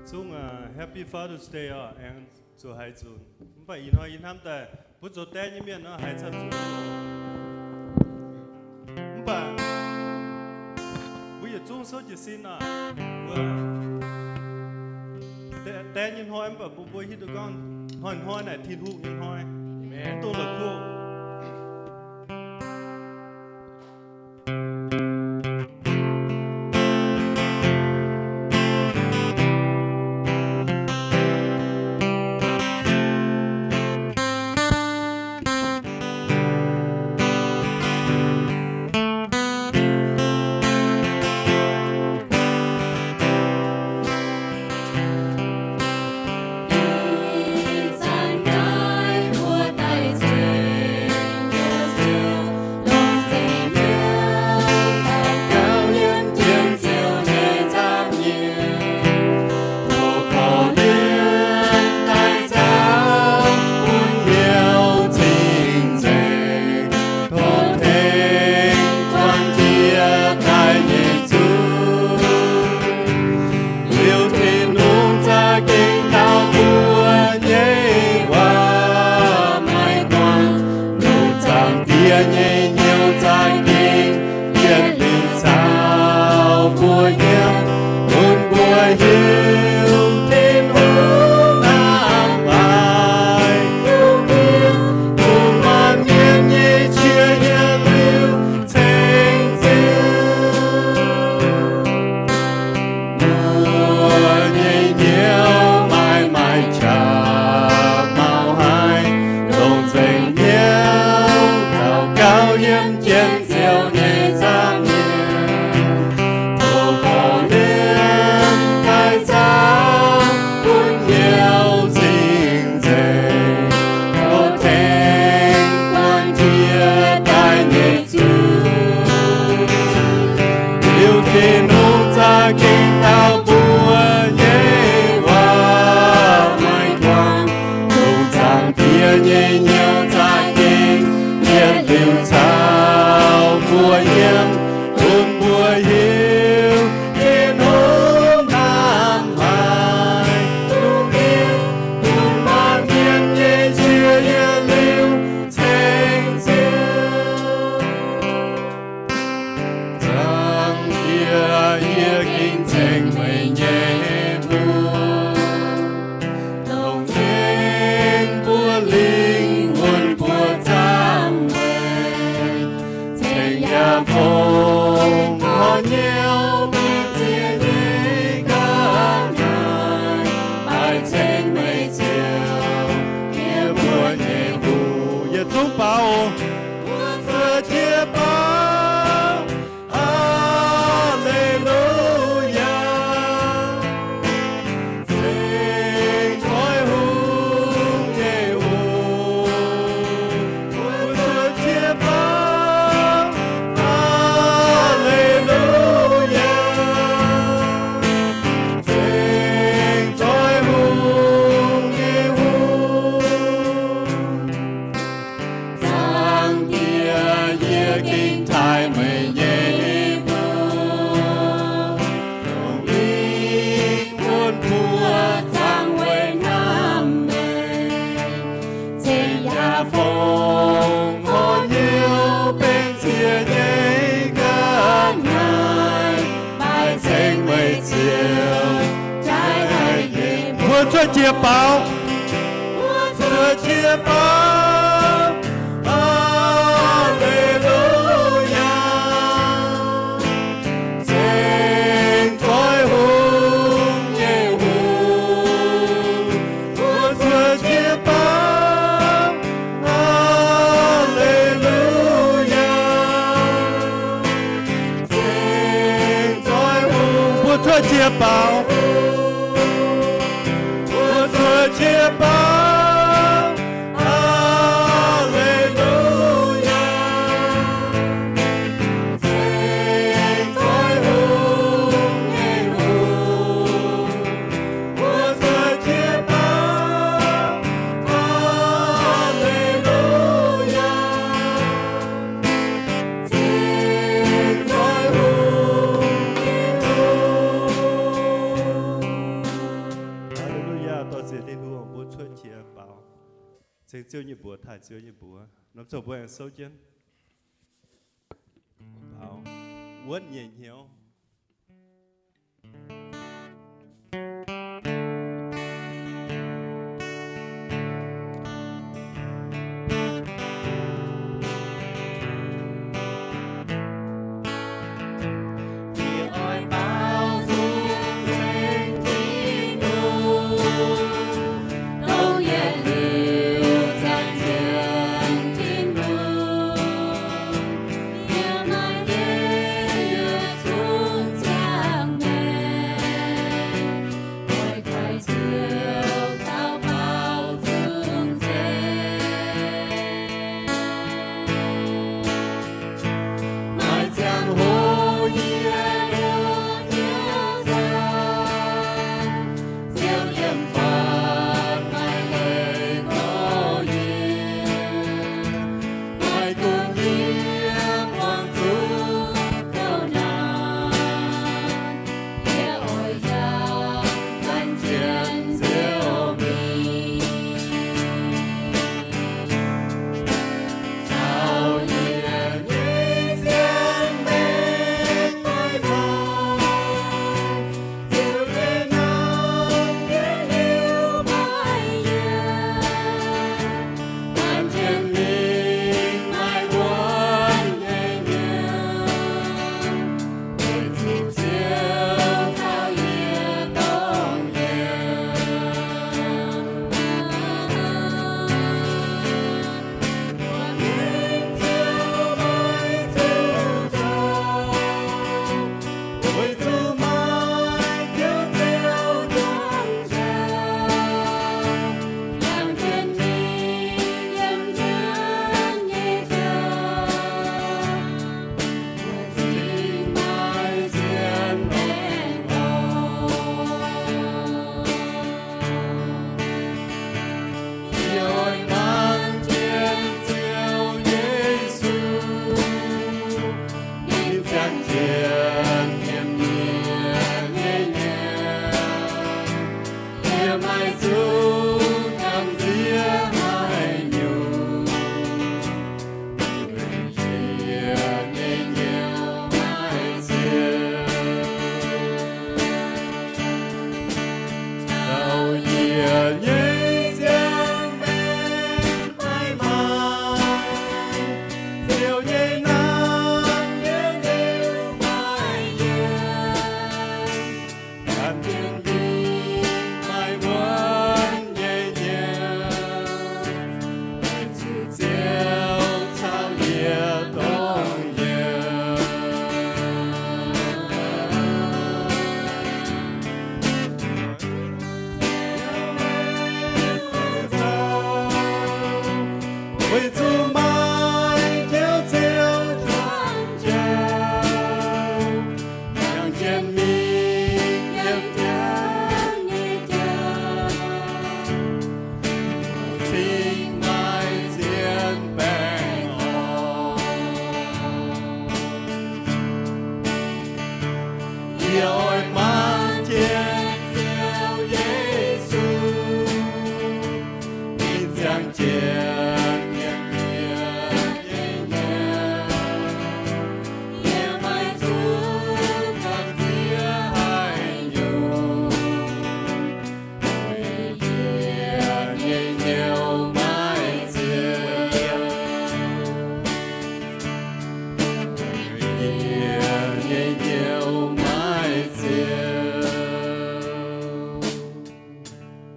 Zungv, uh, Happy Father's Day oc, aengx zuqc haiz nzunc. Mv baac ih hnoi yie hnamv daaih mbuo zoux daeh nyei mienh nor haiz camv nzunc. Mv baac mbuo yietc zungv souv jiez sin oc. Mbuo daeh, daeh nyei hnoi, mv baac mbuo, mbuo hiuv duqv gorngv hnoi-hnoi naaic Tin-Hungh nyei hnoi. Mv dungx la'kuqv. Liuz Tin-Hungh za'gengh dau mbuo nyei waac maiv guangc, longc Zaangc Diex nyei hnyouv za'gengh yietc liuz caux mbuo yiem, bun mbuo hiuv Tin-Hungh hnamv haic, bun maanc mienh nyei qiex yietc liuz ceng Ziouv. Mbuo nyei hnyouv maiv maaih qaqv mauh haic, longc nzengc hnyouv daux gaux yiem jienv Ziouv nyei nza'hmien, tov korv-lienh daaih caux bun hnyouv cing-nzengc, tov tengx guanh jiex daaih nyei Zuqc. Liuz Tin-Hungh za'gengh dau mbuo nyei waac maiv guangc, longc Zaangc Diex nyei hnyouv za'gengh yietc liuz caux mbuo yiem, bun mbuo hiuv Tin-Hungh hnamv haic, bun maanc mienh nyei qiex yietc liuz ceng Ziouv. Zaangc Diex, yie gengh ceng meih nyei mbuox, longc nzengc mbuo lingh wuonh mbuo zaangc meih, ceng yaac fongc horc hnyouv benx ziex nyei ga'naaiv, maiv ceng meih Ziouv, yie mbuo nyei Huv. Yietc zungv baaux, mbuo cuotv jiex baaux. Aa^le^lu^yaa. Ceng zoih hungh nyei Huv, mbuo cuotv jiex baaux. Aa^le^lu^yaa. Ceng zoih hungh nyei Huv. Zaangc Diex, yie gengh taaih meih nyei mbuox, longc lingh wuonh mbuo zaangc weic hnamv meih, ceng yaac fongc horc hnyouv benx ziex nyei ga'naaiv, maiv ceng meih Ziouv, jaaix haic nyei mbuox. Mbuo cuotv jiex baaux. Mbuo cuotv jiex baaux. Aa^le^lu^yaa. Ceng zoih hungh nyei Huv, mbuo cuotv jiex baaux. Aa^le^lu^yaa. Ceng zoih hungh, mbuo cuotv jiex baaux. Mbuo cuotv jiex baaux. Aa^le^lu^yaa. Ceng zoih hungh nyei Huv, mbuo cuotv jiex baaux. Aa^le^lu^yaa. Ceng zoih hungh nyei Huv. Ziouv nyei mbuox, taaih Ziouv nyei mbuox. Norm ziangh mbuo aengx souv jienv. Wuonv nyei hnyouv.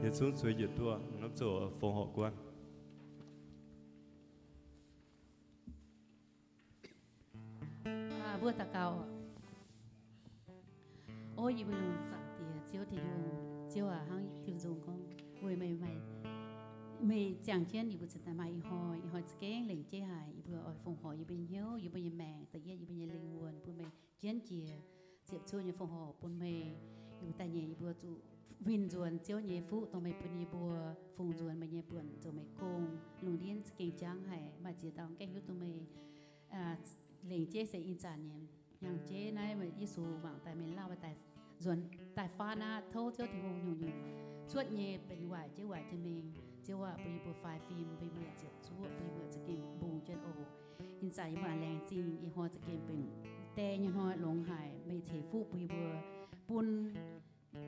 Yietc zungv zueiz njiec duqv, hnamv zoux fongc horc guanh. Mbuo daux gaux. O yie mbuo lungh zaangc Diex, Ziouv Tin-Hungh, Ziouv aac, hnangv Tin-Hungh nzung gorngv, weic meih, meih ziangh jienv yie mbuo cingx daaih maaih ih hnoi, ih hnoi za'gengh lengc jeiv haic. Yie mbuo oix fongc horc yie mbuo nyei hnyouv, yie mbuo nyei maengc, da'yietv yie mbuo nyei lingh wuonh bun meih jienv jiex, ziepc zuoqv nyei fongc horc bun meih. Yie mbuo daaih nyei, yie mbuo zuqc winh nzuonx Ziouv nyei fuqv dongh meih bun yie mbuo fungx nzuonx meih nyei buonc zoux meih gong. Lungh ndiev za'gengh jangv haic, maaih ziex dauh gaengh hiuv duqv meih lengc jeiv se ih zanc nyei. Hnyangx-jeiv naaiv Yesu mangc daaih mingh lauh daaih nzuonx daaih faanv aqv. Tov Ziouv Tin-Hungh nyungc-nyungc cuotv nyei benx waaic jeiv waaic jiex mingh. Ziouv aac, bun yie mbuo faix fim, bun yie mbuo ziepc zuoqv, bun yie mbuo za'gengh mbungh jienv oc. Ih zanc yie mbuo aengx laengz zingh ih hnoi za'gengh benx die nyei hnoi longx haic, meih ceix fuqv bun yie mbuo, bun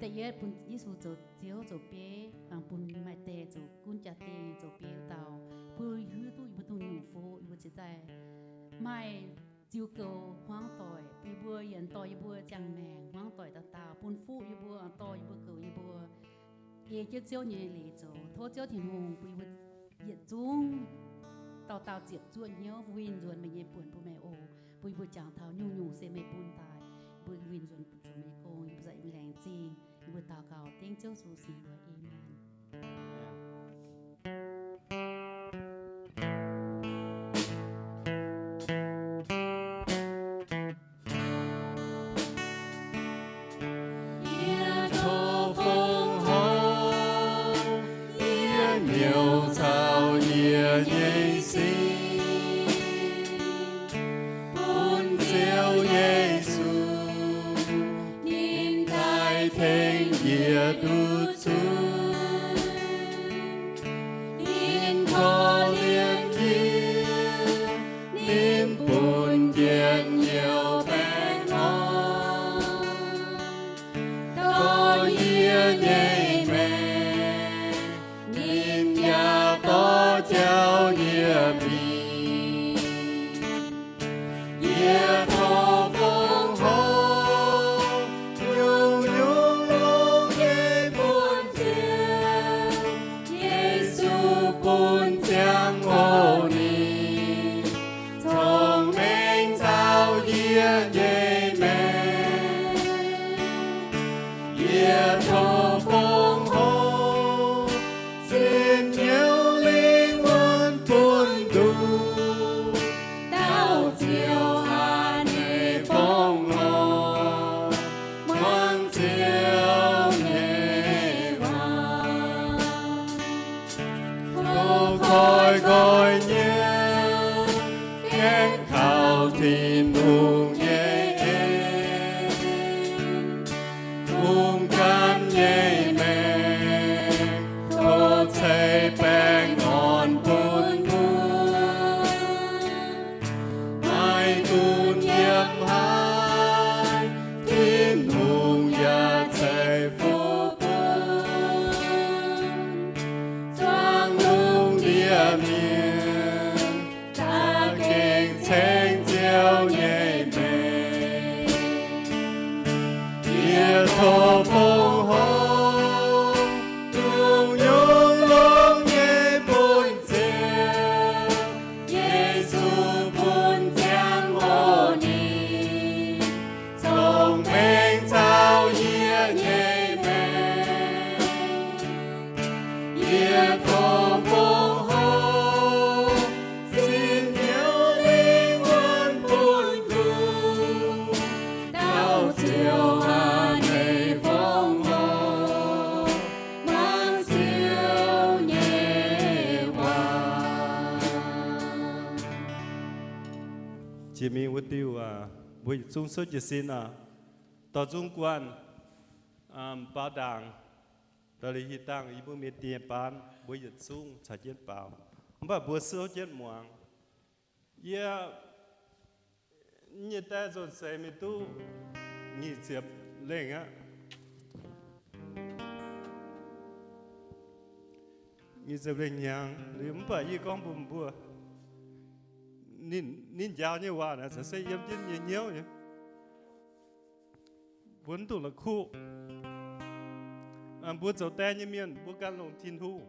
da'yietv bun Yesu zoux Ziouv zoux bieiv, bun maaih die zoux gunv jaa-dingh zoux bieiv dauh, bun hiuv duqv yie mbuo dongh nyungc fuqv yie mbuo cingx daaih maaih ziux goux hmuangv doic, bun yie mbuo yietc dorh yie mbuo ziangh maengc hmuangv doic dauh dauh, bun fuqv yie mbuo, dorh yie mbuo, goux yie mbuo, ei jienv Ziouv nyei leiz zoux. Tov Ziouv Tin-Hungh bun yie mbuo yietc zungv dauh dauh ziepc zuoqv hnyouv winh nzuonx meih nyei buonc bun meih oc. Bun yie mbuo jangx taux nyungc-nyungc se meih bun daaih, mbuo winh nzuonx zuqc meih nyei gong, yie mbuo za'gengh laengz zingh. Yie mbuo daux gaux dengv Ziouv Yesu nyei mbuox, aamen. Yie tov fongc horc, yie nyouz caux yie nyei sin, bun Ziouv Yesu, ninh daaih tengx yie duqv zunh. Ninh korv-lienh yie, ninh bun njien-youh baengh orn. Dorh yie nyei maengc, ninh yaac dorh jauv yie mingh. Yie tov fongc horc, nyungc-nyungc longx nyei bun Ziouv Yesu bun ziangh hoc ninh cong-mengh caux yie nyei maengc. Yie tov fongc horc, sin hnyouv lingh wuonh bun nduqc dauh Ziouv aac, ninh fongc horc muangx Ziouv nyei waac. Tov koiv-koiv nyei gaengh kaux Tin-Hungh nyei en, fungx ganh nyei maengc, tov ceix baengh orn bun mbuo. Maiv gunv yiem haaix, Tin-Hungh yaac ceix fuqv bun. Zuangx lungh ndiev mienh za'gengh ceng Ziouv nyei mengh. Yie tov fongc horc, nyungc-nyungc longx nyei bun Ziouv Yesu bun ziangh hoc ninh cong-mengh caux yie nyei maengc. Yie tov fongc horc, sin hnyouv lingh wuonh bun nduqc dauh Ziouv aac, ninh fongc horc muangx Ziouv nyei waac. Jiex mingh wuov diuh aac, mbuo yietc zungv souv jiez sin aac, dorh zungv guanh baaux ndaangc. Da'liuz hieh dangh yie mbuo mienh dieh baan, mbuo yietc zungv caux jienv baaux, mv baac mbuo souv jienv muangx. Yie nyei die nzunc seix mingh duqv nyic ziepc lengh aqv. Nyic ziepc lengh hnyangx, mv baac yie gorngv mbuox mbuo, ninh njaaux nyei waac naaic se yiem jienv nyei hnyouv nyei. Mbuo mv dungx la'kuqv. Mbuo zoux die nyei mienh, mbuo ganh longc Tin-Hungh.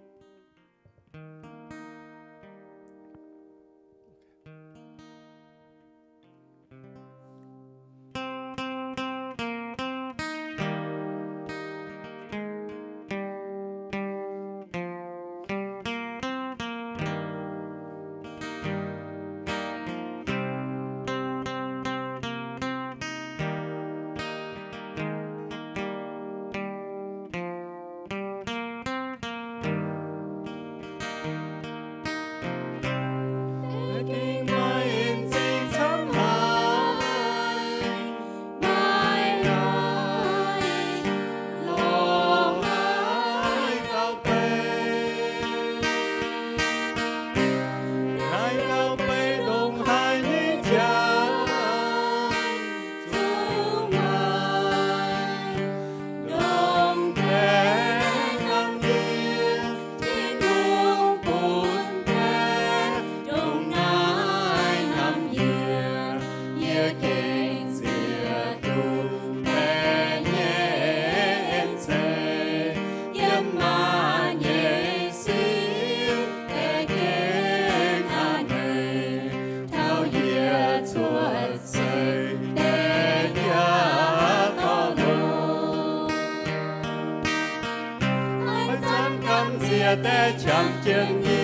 daaih qangx jienv yie.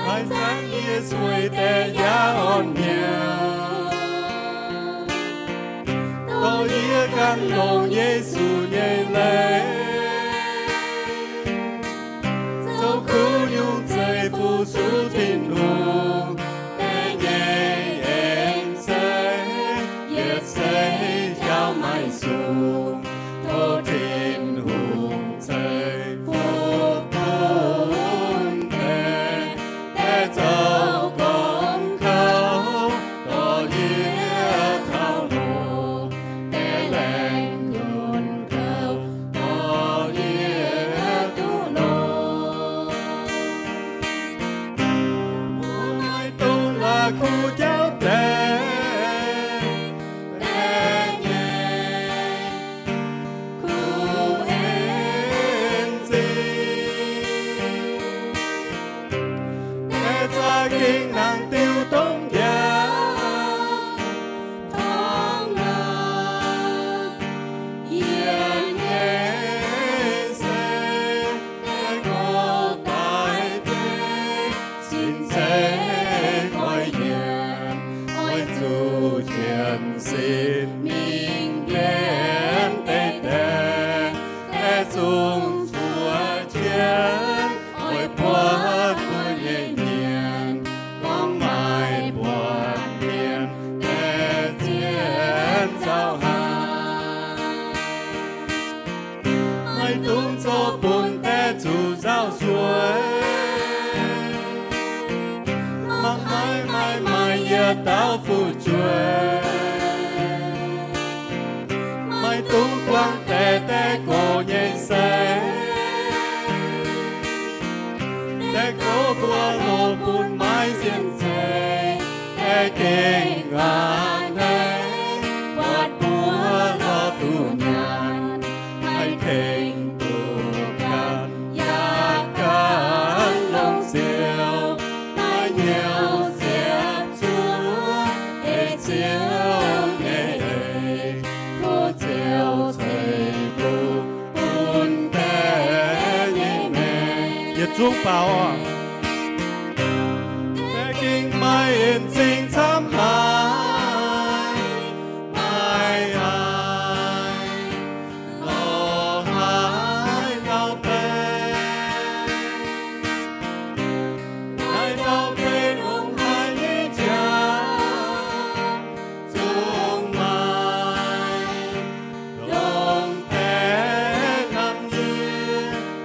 Haaix zanc yie sueih daaih yaac orn-mienh, dorh yie gan longc Yesu nyei leiz, zoux kuv nyungc zeiv fu-sux Tin-Hungh daaih nyei en-sei, yietc seix jauv maiv sung, tov Tin-Hungh ceix fuqv bun deix, daaih zoux gong kouv dorh yie taux longx, daaih laengz nyunc kouv dorh yie duqv longx. Mbuo maiv dungx la'kuqv jauv deix, deix nyei kuv en zingh, deix za'gengh nangc diuh domh njaaux torngv naaic. Yie nyei se deix gorx-daic deix, sin se goiv yienc, oix zuqc jienv sin mingh mbienv deix deix, deix zungv zuoqc jienv oix buatc mbuo nyei mienh, gorngv maaih buatc mienh deix zien nzauh haic. Maiv dungx zoux bun deix zuqc nzauh sueih, mangc haaix maaih maaih yietc dauh fu'jueiv. Maiv dungx buangv deix deix gorx nyei se, deix gorx mbuo loz bun maiv sienx zeiv, deix gengh aqc hneiv buatc mbuo lorz duqv nyaanh, maiv tengx duqv ganh yaac gan longx ziouc, maiv hnyouv ziepc zuoqv ei Ziouv nyei eix, tov Ziouv ceix fuqv bun deix nyei maengc. Yietc zungv baaux oc. Deix gengh maaih en zingh camv haic, maaih haic, lorz haic ndau-beih. Naaiv ndau-beih longc haic nyei jaax, zungv maaih longc deix hnamv yie,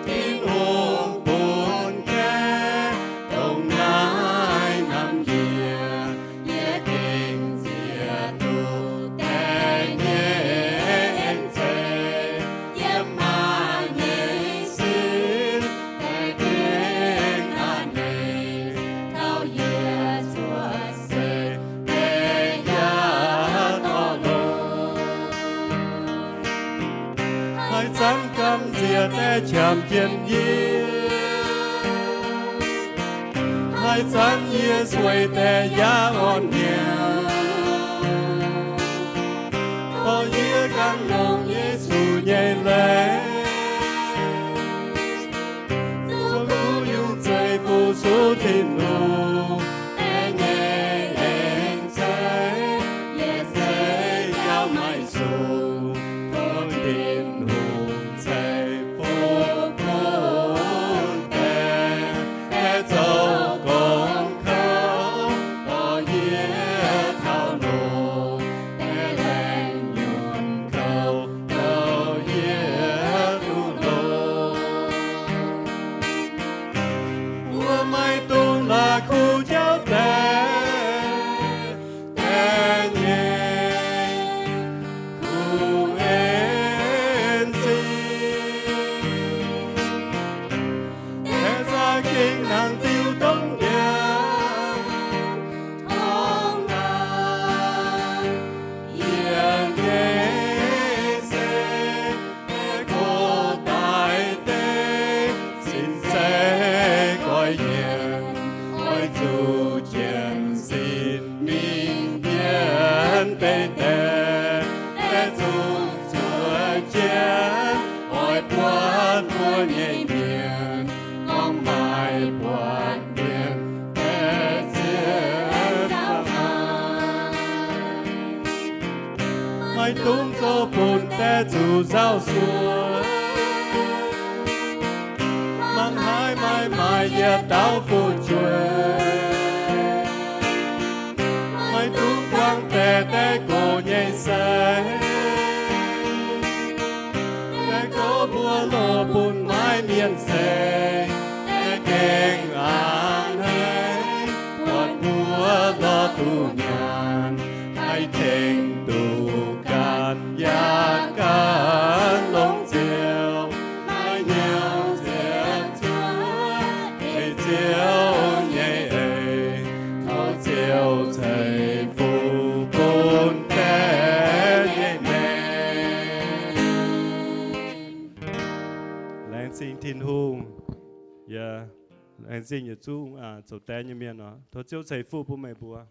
Tin-Hungh bun gaengh dongh naaiv hnamv yie. Yie gengh nziex duqv deix nyei en-zeiv yiem maanc nyei sin, deix gengh a'hneiv taux yie cuotv seix deix yaac dorh longx. Haaix zanc gamh nziex deix qamv jienv yie, haaix zanc yie sueih deix yaac orn-mienh, dorh yie gan longc Yesu nyei leiz, zoux kuv nyungc zeiv fu-sux Tin-Hungh deix nyei en-zeiv, yietc seix jauv maiv sung, tov Tin-Hungh ceix fuqv bun deix, deix zoux gong kouv dorh yie taux longx, deix laengz nyunc kouv douh yie duqv longx. Mbuo maiv dungx la'kuqv jauv deix, deix nyei kuv en zingh, deix za'gengh nangc diuh domh njaaux torngv naaic. Yie nyei se deix gorx-daic deix, sin se goiv yienc, oix zuqc jienv sin mingh mbienv deix deix, deix zungv zuoqc jienv oix buatc Maiv dungx zoux bun deix zuqc nzauh suonc. Mangc haaix maaih maaih yietc dauh fu'jueiv, maiv dungx buangh deix deix gox nyei sai. Deix gox mbuo loz bun maiv mienh seix, aengx gengh a'hneiv buatc mbuo lorz duqv nyanc, maiv tengx duqv ganh yaac ganh longc Ziouv, maiv nyauv nziex cuotv ei Ziouv nyei eix, tov Ziouv ceix fuqv bun deix nyei maengc. Laengz zingh Tin-Hungh. Yie laengz zingh yietc zungv zoux die nyei mienh oc. Tov Ziouv ceix fuqv bun meih mbuo.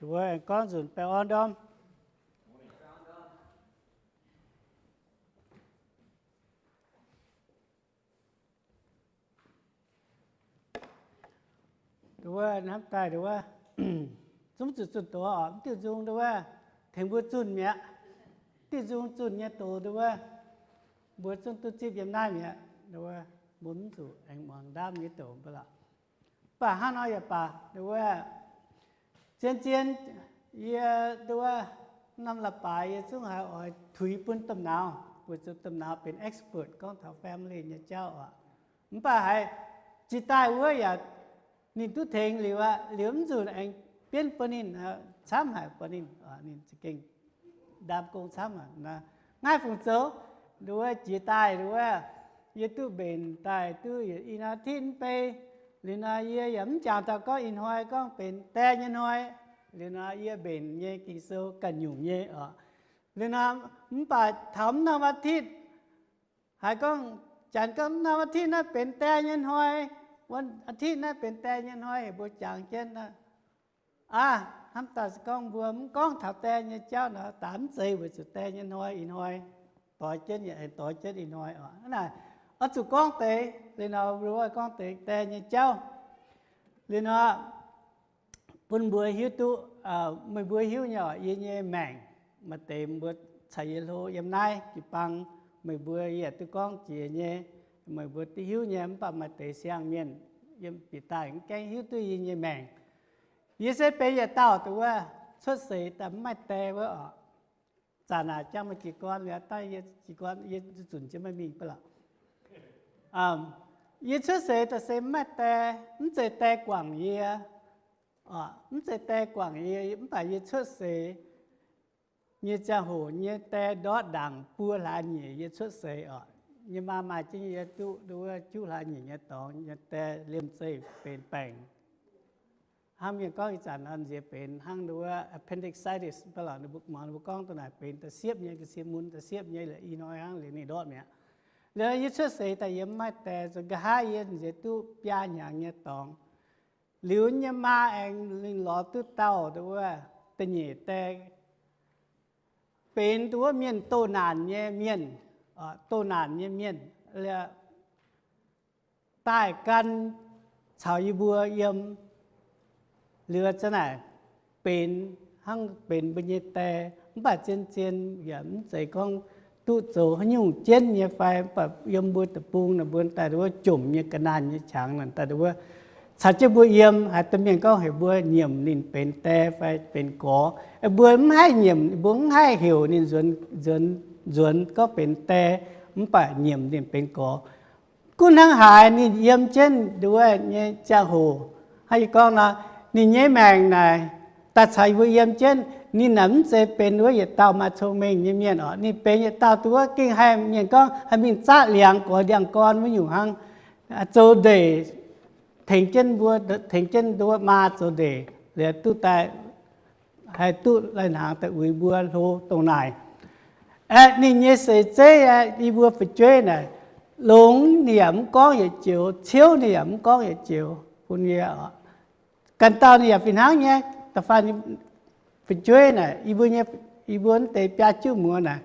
Wuov aengx gorngv nzunc baengh orn ndorm. Wuov hnamv daaih wuov, zungv zuqc zunh doz oc. Mv diuh nzung wuov tengx mbuo zunh mi'aqv. Diuh nzung zunh nyei doz wuov, mbuo zungv duqv zipv yiem naaiv mi'aqv. Wuov mbuo mv zuqc aengx muangx ndaamv nyei doz mv baac lorqc. Mv baac hnangv nor yaac baac wuov, zien-zien yie wuov norm la'baaix yie zungv haiz oix tuix bun domh nauz, weic zuqc domh nauz benx expert gorngv taux family nyei jauv oc. Mv baac haiz jiex daaih wuov yaac ninh duqv tengx liuz aqv, liuz mv nzunc aengx bienv bun ninh, camv haic bun ninh, ninh za'gengh ndaam gong camv haic. Naaiv fungc zoux, wuov jiex daaih wuov, yie duqv mbenc daaih duqv yietc i อาทิตย์ mv bei. Liuz nor yie yaac mv jangx taux gorngv ih hnoi gorngv benx die nyei hnoi. Liuz nor yie mbenc nyei Ging-Sou ganh nyungc nyei oc. Liuz nor mv baac taux mv norm อาทิตย์ haiz gorngv, janx gorngv mv norm อาทิตย์ naaiv benx die nyei hnoi, วันอาทิตย์ naaiv benx die nyei hnoi, mbuo jangx jienv aqv. Hnamv daaih se gorngv mbuo mv gorngv taux die nyei jauv nor, daaih mv zeiz weic zuqc die nyei hnoi ih hnoi doix jienv, aengx doix jienv ih hnoi oc. Naaic oix zuqc gorngv deix, liuz nor mbuo gorngv deix die nyei jauv. Liuz nor bun mbuo hiuv duqv, meih mbuo hiuv nyei oc, yie nyei maengc, maaih deix mbuo caux yie hlo yiem naaiv jiu-baang, meih mbuo yie duqv gorngv jiex nyei, meih mbuo duqv hiuv nyei. Mv baac maaih deix siang-mienh yiem bieqc daaih mv gaengh hiuv duqv yie nyei maengc. Yie se benx yietc dauh dongh wuov cuotv seix daaih mv maaih die wuov oc. Zanc naaic jangv maaih jiez gorn liuz, daaih yie jiez gorn yie zunc jienv maiv mingh baac lorqc. Yie cuotv seix daaih se mv maaih die, mv zeiz die guangc yie, mv zeiz die guangc yie, mv baac yie cuotv seix nyei ziangh hoc nyei die ndortv ndaangc buo hlaax nyeic yie cuotv seix oc. Yie maa maaih jienv yie duqv wuov juqv hlaax nyeic nyei dorngx nyei die liemh zeih benx baengc. Hnangv mienh gorngv ih zanc nziex benx hnangv wuov appendicitis, mv baac lorqc ninh mbuo, muangx ninh mbuo gorngv dongh naaic benx da'siepv nyei, ga'sie mun da'siepv nyei, liuz ih hnoi hnangv liuz ninh ndortv mi'aqv. Liuz yie cuotv seix daaih yie mv maaih die, zoux nqa'haav yie nziex duqv biaa hnyangx nyei dorngx. Liuz nyei maa aengx ninh lorz duqv dauh dongh wuov da'nyeic die, benx dongh wuov mienh doh naanc nyei mienh, doh naanc nyei mienh, daaih gan caux yie mbuo yiem. Liuz za'naaic benx hnangv benx mbuo nyei die, mv baac zien-zien yaac mv zeiz gorngv duqv zoux haaix nyungc jienv nyei fai, mv baac yiem mbuo deic-bung naaic mbuo daaih wuov jomc nyei ga'naanh nyei qangx naaic daaih wuov caux jienv mbuo yiem, haaix dauh mienh gorngv heuc mbuo nyiemc ninh benx die fai benx gorx, mbuo mv haih nyiemc, mbuo mv haih heuc ninh nzuonx, nzuonx gorngv benx die, mv baac nyiemc ninh benx gorx. Gunv hnangv haaix ninh yiem jienv nduov nyei ziangh hoc, hnangv yie gorngv nor, ninh nyei maengc naaic daaih caux mbuo yiem jienv, ninh naaic mv zeiz benx wuov yietc dauh maaih cong-mengh nyei mienh oc. Ninh benx yietc dauh nduov gengh haih mienh gorngv haih mingh zaqv liangx goix ndiangx-gorn wuov nyungc hnangv, zoux ndeic, tengx jienv mbuo, tengx jienv nduov maa zoux ndeic, liuz duqv daaih haih duqv lai-hnaangx daaih uix mbuo hlo dongh naaic. Aeqv, ninh nyei seix zeiv aeqv, yie mbuo fu'jueiv naaic, longx ninh yaac mv gorngv yietc joux, ciouv ninh yaac mv gorngv yietc joux bun yie oc. Ganh dauh ninh yaac fih hnangv nyei, da'faanh fu'jueiv naaic, yie mbuo nyei, yie mbuo wuov deix biaa juqv muoz naaic,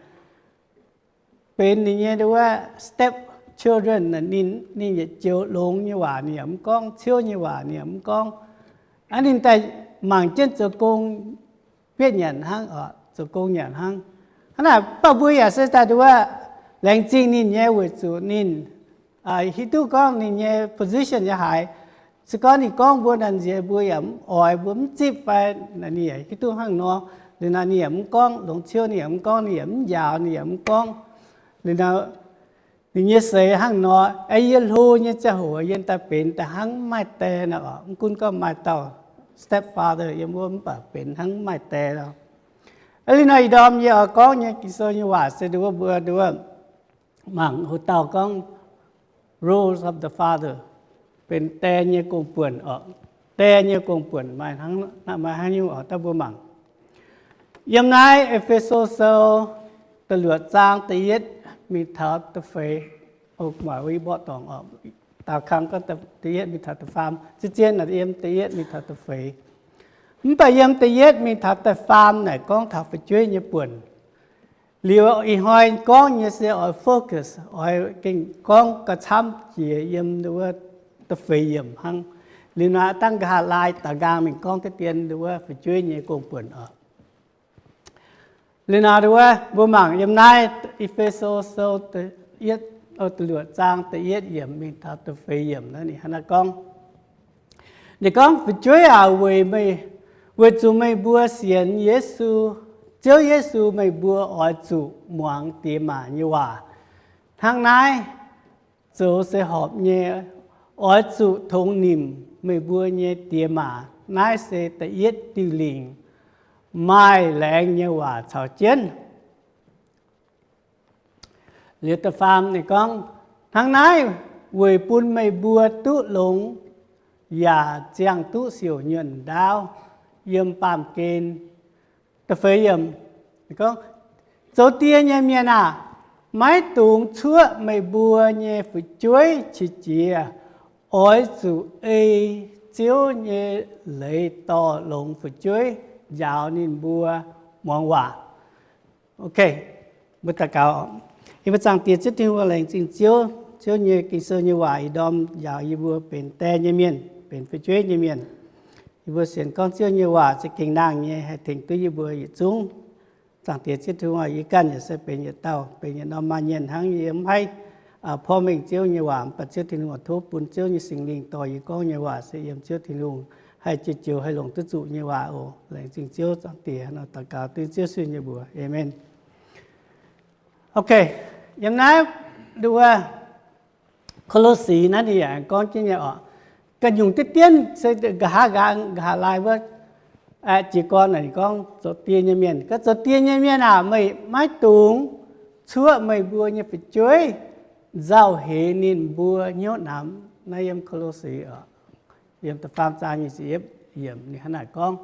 benx ninh nyei nduov step children, ninh, ninh yietc joux longx nyei waac ninh yaac mv gorngv, ciouv nyei waac ninh yaac mv gorngv. Aa, ninh daaih mangc jienv zoux gong bietv nyanc hnangv, zoux gong nyanc hnangv. Hnangv naaic, mv baac mbuo yaac se daaih nduov laengz zingh ninh nyei weic zuqc ninh hiuv duqv gorngv ninh nyei position yaac haiz. Se gorngv ninh gorngv mbuo naaic nziex mbuo yaac mv oix, mbuo mv zipv fai, ninh yaac hiuv duqv hnangv nor. Liuz naaic ninh yaac mv gorngv, longx ciouv ninh yaac mv gorngv, ninh yaac mv njaaux, ninh yaac mv gorngv. Liuz naaic ninh nyei seix hnangv nor, aeqv, yie hlo nyei ziangh hoc yie daaih benx daaih hnangv mv maaih die nor, mv gunv gorngv maaih dauh stepfather yiem wuov, mv baac benx hnangv mv maaih die nor. Aa, liuz nor ih ndorm yie oix gorngv nyei Ging-Sou nyei waac se nduov mbuo nduov mangc hoc dauh gorngv roles of the father, benx die nyei gong-buonc oc. Die nyei gong-buonc maaih hnangv, maaih hnangv nyungc oc, daaih mbuo mangc. Yiem naaiv E^fe^so Sou da'luoqc zaang da'yietv mingh taux da'feix, o, mv baac mborqv dorngx oc, daaux kang gorngv da'yietv mingh taux da'faam, zien-zien naaic yiem da'yietv mingh taux da'feix. Mv baac yiem da'yietv mingh taux da'faam naaic gorngv taux fu'jueiv nyei buonc. Liuz ih hnoi gorngv nyei se oix focus, oix gengh gorngv gauh camv jiex yiem wuov da'feix yiemc hnangv. Liuz naaiv dangh nqa'haav laai daux nqaang mingh gorngv deix dien wuov fu'jueiv nyei gong-buonc oc. Liuz naaiv wuov mbuo mangc yiem naaiv E^fe^so Sou da'luoqc zaang da'yietv yiemc mingh taux da'feix yiemc naaiv, ninh hnangv naaiv gorngv. Ninh gorngv, Fu'jueiv aac, weic, weic zuqc meih mbuo sienx Yesu, Ziouv Yesu, meih mbuo oix zuqc muangx diex maac nyei waac. Hnangv naaiv zoux se horpc nyei. Oix zuqc tongx nimc meih mbuo nyei diex maac. Naaiv se da'yietv diuh lingc, maaih laengz nyei waac caux jienv. Liuz da'faam ninh gorngv, Hnangv naaiv weic bun meih mbuo duqv longx yaac ziangh duqv siouc nyuonh ndaauv yiem baamh gen. Da'feix yiemc, zoux die nyei mienh aah! Maiv dungx cuoqv meih mbuo nyei fu'jueiv qiex jiez. Oix zuqc ei Ziouv nyei leiz dorh longx fu'jueiv, njaaux ninh mbuo muangx waac. Ok, mbuo daux gaux. Yie mbuo Zaangc Diex Ziouv Tin-Hungh, laengz zingh Ziouv. Ziouv nyei Ging-Sou nyei waac ih ndorm njaaux yie mbuo benx die nyei mienh, benx fu'jueiv nyei mienh. Yie mbuo sienx gorngv Ziouv nyei waac za'gengh nangh nyei, haih tengx duqv yie mbuo yietc zungv. Zaangc Diex Ziouv Tin-Hungh, yie ganh yaac se benx yietc dauh, benx yietc norm maaih mienh hnangv, yie mv haih porv mengh Ziouv nyei waac. Mv baac Ziouv Tin-Hungh, tov bun Ziouv nyei Singx Lingh dorh yie gorngv nyei waac se yiem Ziouv Tin-Hungh haih jiex joux haih longc duqv zuqc nyei waac oc. Laengz zingh Ziouv. Zaangc Diex, daux gaux dengv Ziouv Yesu nyei mbuox, aamen. Ok, yiem naaiv nduov Ko^lo^si naaiv ninh yaac gorngv jienv nyei oc. Ganh nyungc deix dienv se nqa'haav nqaang, nqa'haav laai wuov, jiez gorn naaic ninh gorngv zoux die nyei mienh, Gorngv zoux die nyei mienh aah! Meih maiv dungx cuoqv meih mbuo nyei fu'jueiv nzauh heix ninh mbuo hnyouv namx. Naaiv yiem Ko^lo^si oc, yiem da'faam zaang nyic ziepc yietv yiemc ninh hnangv naaic gorngv.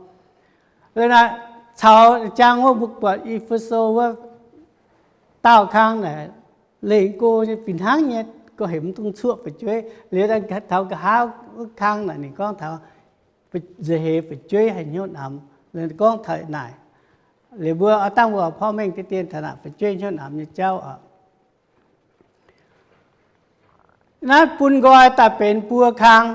Caux jang wuov mbuo buatc E^fe^so wuov daauh kang naaic, lengc go nyei fih hnangv nyei, gorngv heuc mv dungx cuoqv fu'jueiv. Liuz taux nqa'haav wuov kang naaic ninh gorngv taux nzauh heix fu'jueiv haih hnyouv namx. Gorngv taux naaic, liuz mbuo oix dangh mbuo porv mengh deix dien taux naaic fu'jueiv hnyouv namx nyei jauv oc. Naaiv bun nqoi daaih benx buo kang.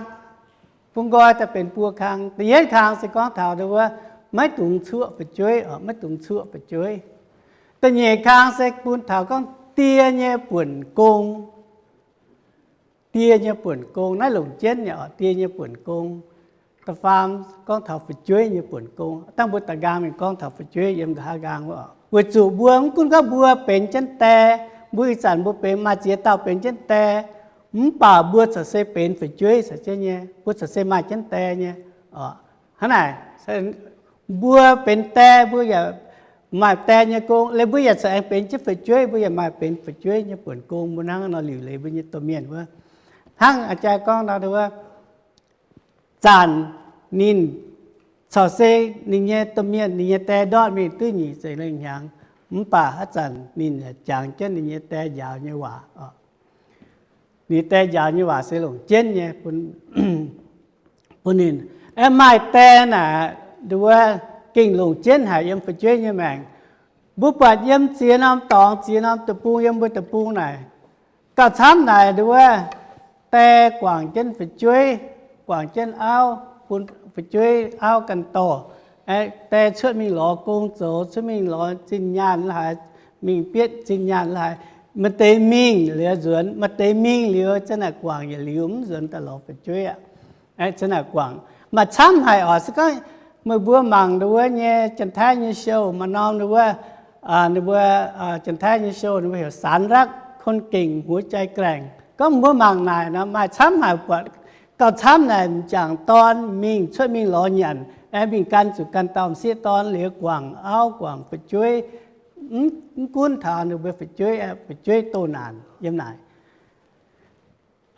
Bun nqoi daaih benx buo kang. Da'yietv kang se gorngv taux nduov maiv dungx cuoqv fu'jueiv oc, maiv dungx cuoqv fu'jueiv. Da'nyeic kang se bun taux gorngv die nyei buonc gong. Die nyei buonc gong, naaiv longc jienv nyei oc, die nyei buonc gong. Da'faam gorngv taux fu'jueiv nyei buonc gong. Dangh mbuo daaih nqaang mingh gorngv taux fu'jueiv yiem nqa'haav nqaang wuov oc. Weic zuqc mbuo mv gunv gorngv mbuo benx jienv die, mbuo ih zanc mbuo benx maaih ziex dauh benx jienv die, mv baac mbuo corc se benx fu'jueiv caux jienv nyei, mbuo corc se maaih jienv die nyei. Hnangv naaic, mbuo benx die mbuo yaac maaih die nyei gong, liuz mbuo yaac corc aengx benx jienv fu'jueiv, mbuo yaac maaih benx fu'jueiv nyei buonc gong. Mbuo hnangv nor liuc leiz mbuo nyei domh mienh wuov. Hnangv a'jang gorngv nor wuov, zanc ninh corc se ninh nyei domh mienh, ninh nyei die ndortv mingh duqv nyic ziepc lengh hnyangx, mv baac haaix zanc ninh jangx jienv ninh nyei die njaaux nyei waac. Ninh die njaaux nyei waac se longc jienv nyei bun ninh. Aeqv, maaih die naaic nduov gengh longc jienv haic yiem fu'jueiv nyei maengc. Mbuo buatc yiem ziex norm dorngx, ziex norm deic-bung, yiem mbuo deic-bung naaic, gauh camv naaic nduov, die guangc jienv fu'jueiv, guangc jienv auv, bun fu'jueiv auv ganh dorh. Die cuotv mingh lorz gong zoux, cuotv mingh lorz zinh nyaanh laaix, mingh bietv zinh nyaanh laaix. Maaih deix mingh liuz nzuonx, maaih deix mingh liuz zanc naaic guangc yietc liuz mv nzuonx daaih lorz fu'jueiv aqv. Zanc naaic guangc maaih camv haic oc. Se gorngv meih mbuo mangc nduov nyei Janx-Taiv nyei show, maaih norm nduov, ninh mbuo, Janx-Taiv nyei show ninh mbuo heuc สารรักคนเก่งหัวใจแกร่ง. Gorngv mbuo mangc naaic nor maaih camv haic buatc, gauh camv naaic m'jangc dorn mingh cuotv mingh lorz nyanc, aengx mingh gan zuqc ganh dauh m'sieqv dorn liuz guangc auv guangc fu'jueiv, mv gunv taux ninh mbuo fu'jueiv, fu'jueiv doh naanc yiem naaic.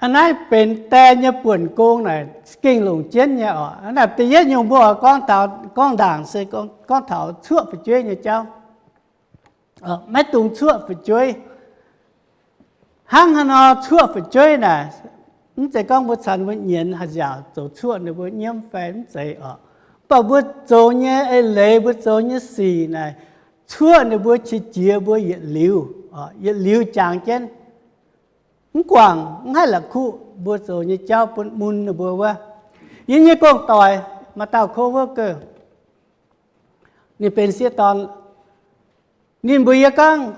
Aa, naaiv benx die nyei buonc gong naaic gengh longc jienv nyei oc. Naaiv da'yietv nyungc mbuo gorngv, gorngv ndaangc se gorngv taux cuoqv fu'jueiv nyei jauv. Maiv dungx cuoqv fu'jueiv. Hnangv haaix nor cuoqv fu'jueiv naaic, mv zeiz gorngv mbuo caux ninh mbuo nyienz haaix nziaauc zoux cuoqv ninh mbuo nyiemv fai mv zeiz oc. Mv baac mbuo zoux nyei eix leiz, mbuo zoux nyei sic naaic, cuoqv ninh mbuo qiex jiez mbuo yietc liuz, yietc liuz jangx jienv. Mv guangc, mv haih la'kuqv mbuo zoux nyei jauv bun mun ninh mbuo wuov. Yie nyei gong-doic maaih dauh coworker, ninh benx sieqv dorn. Ninh mbuox yie gorngv,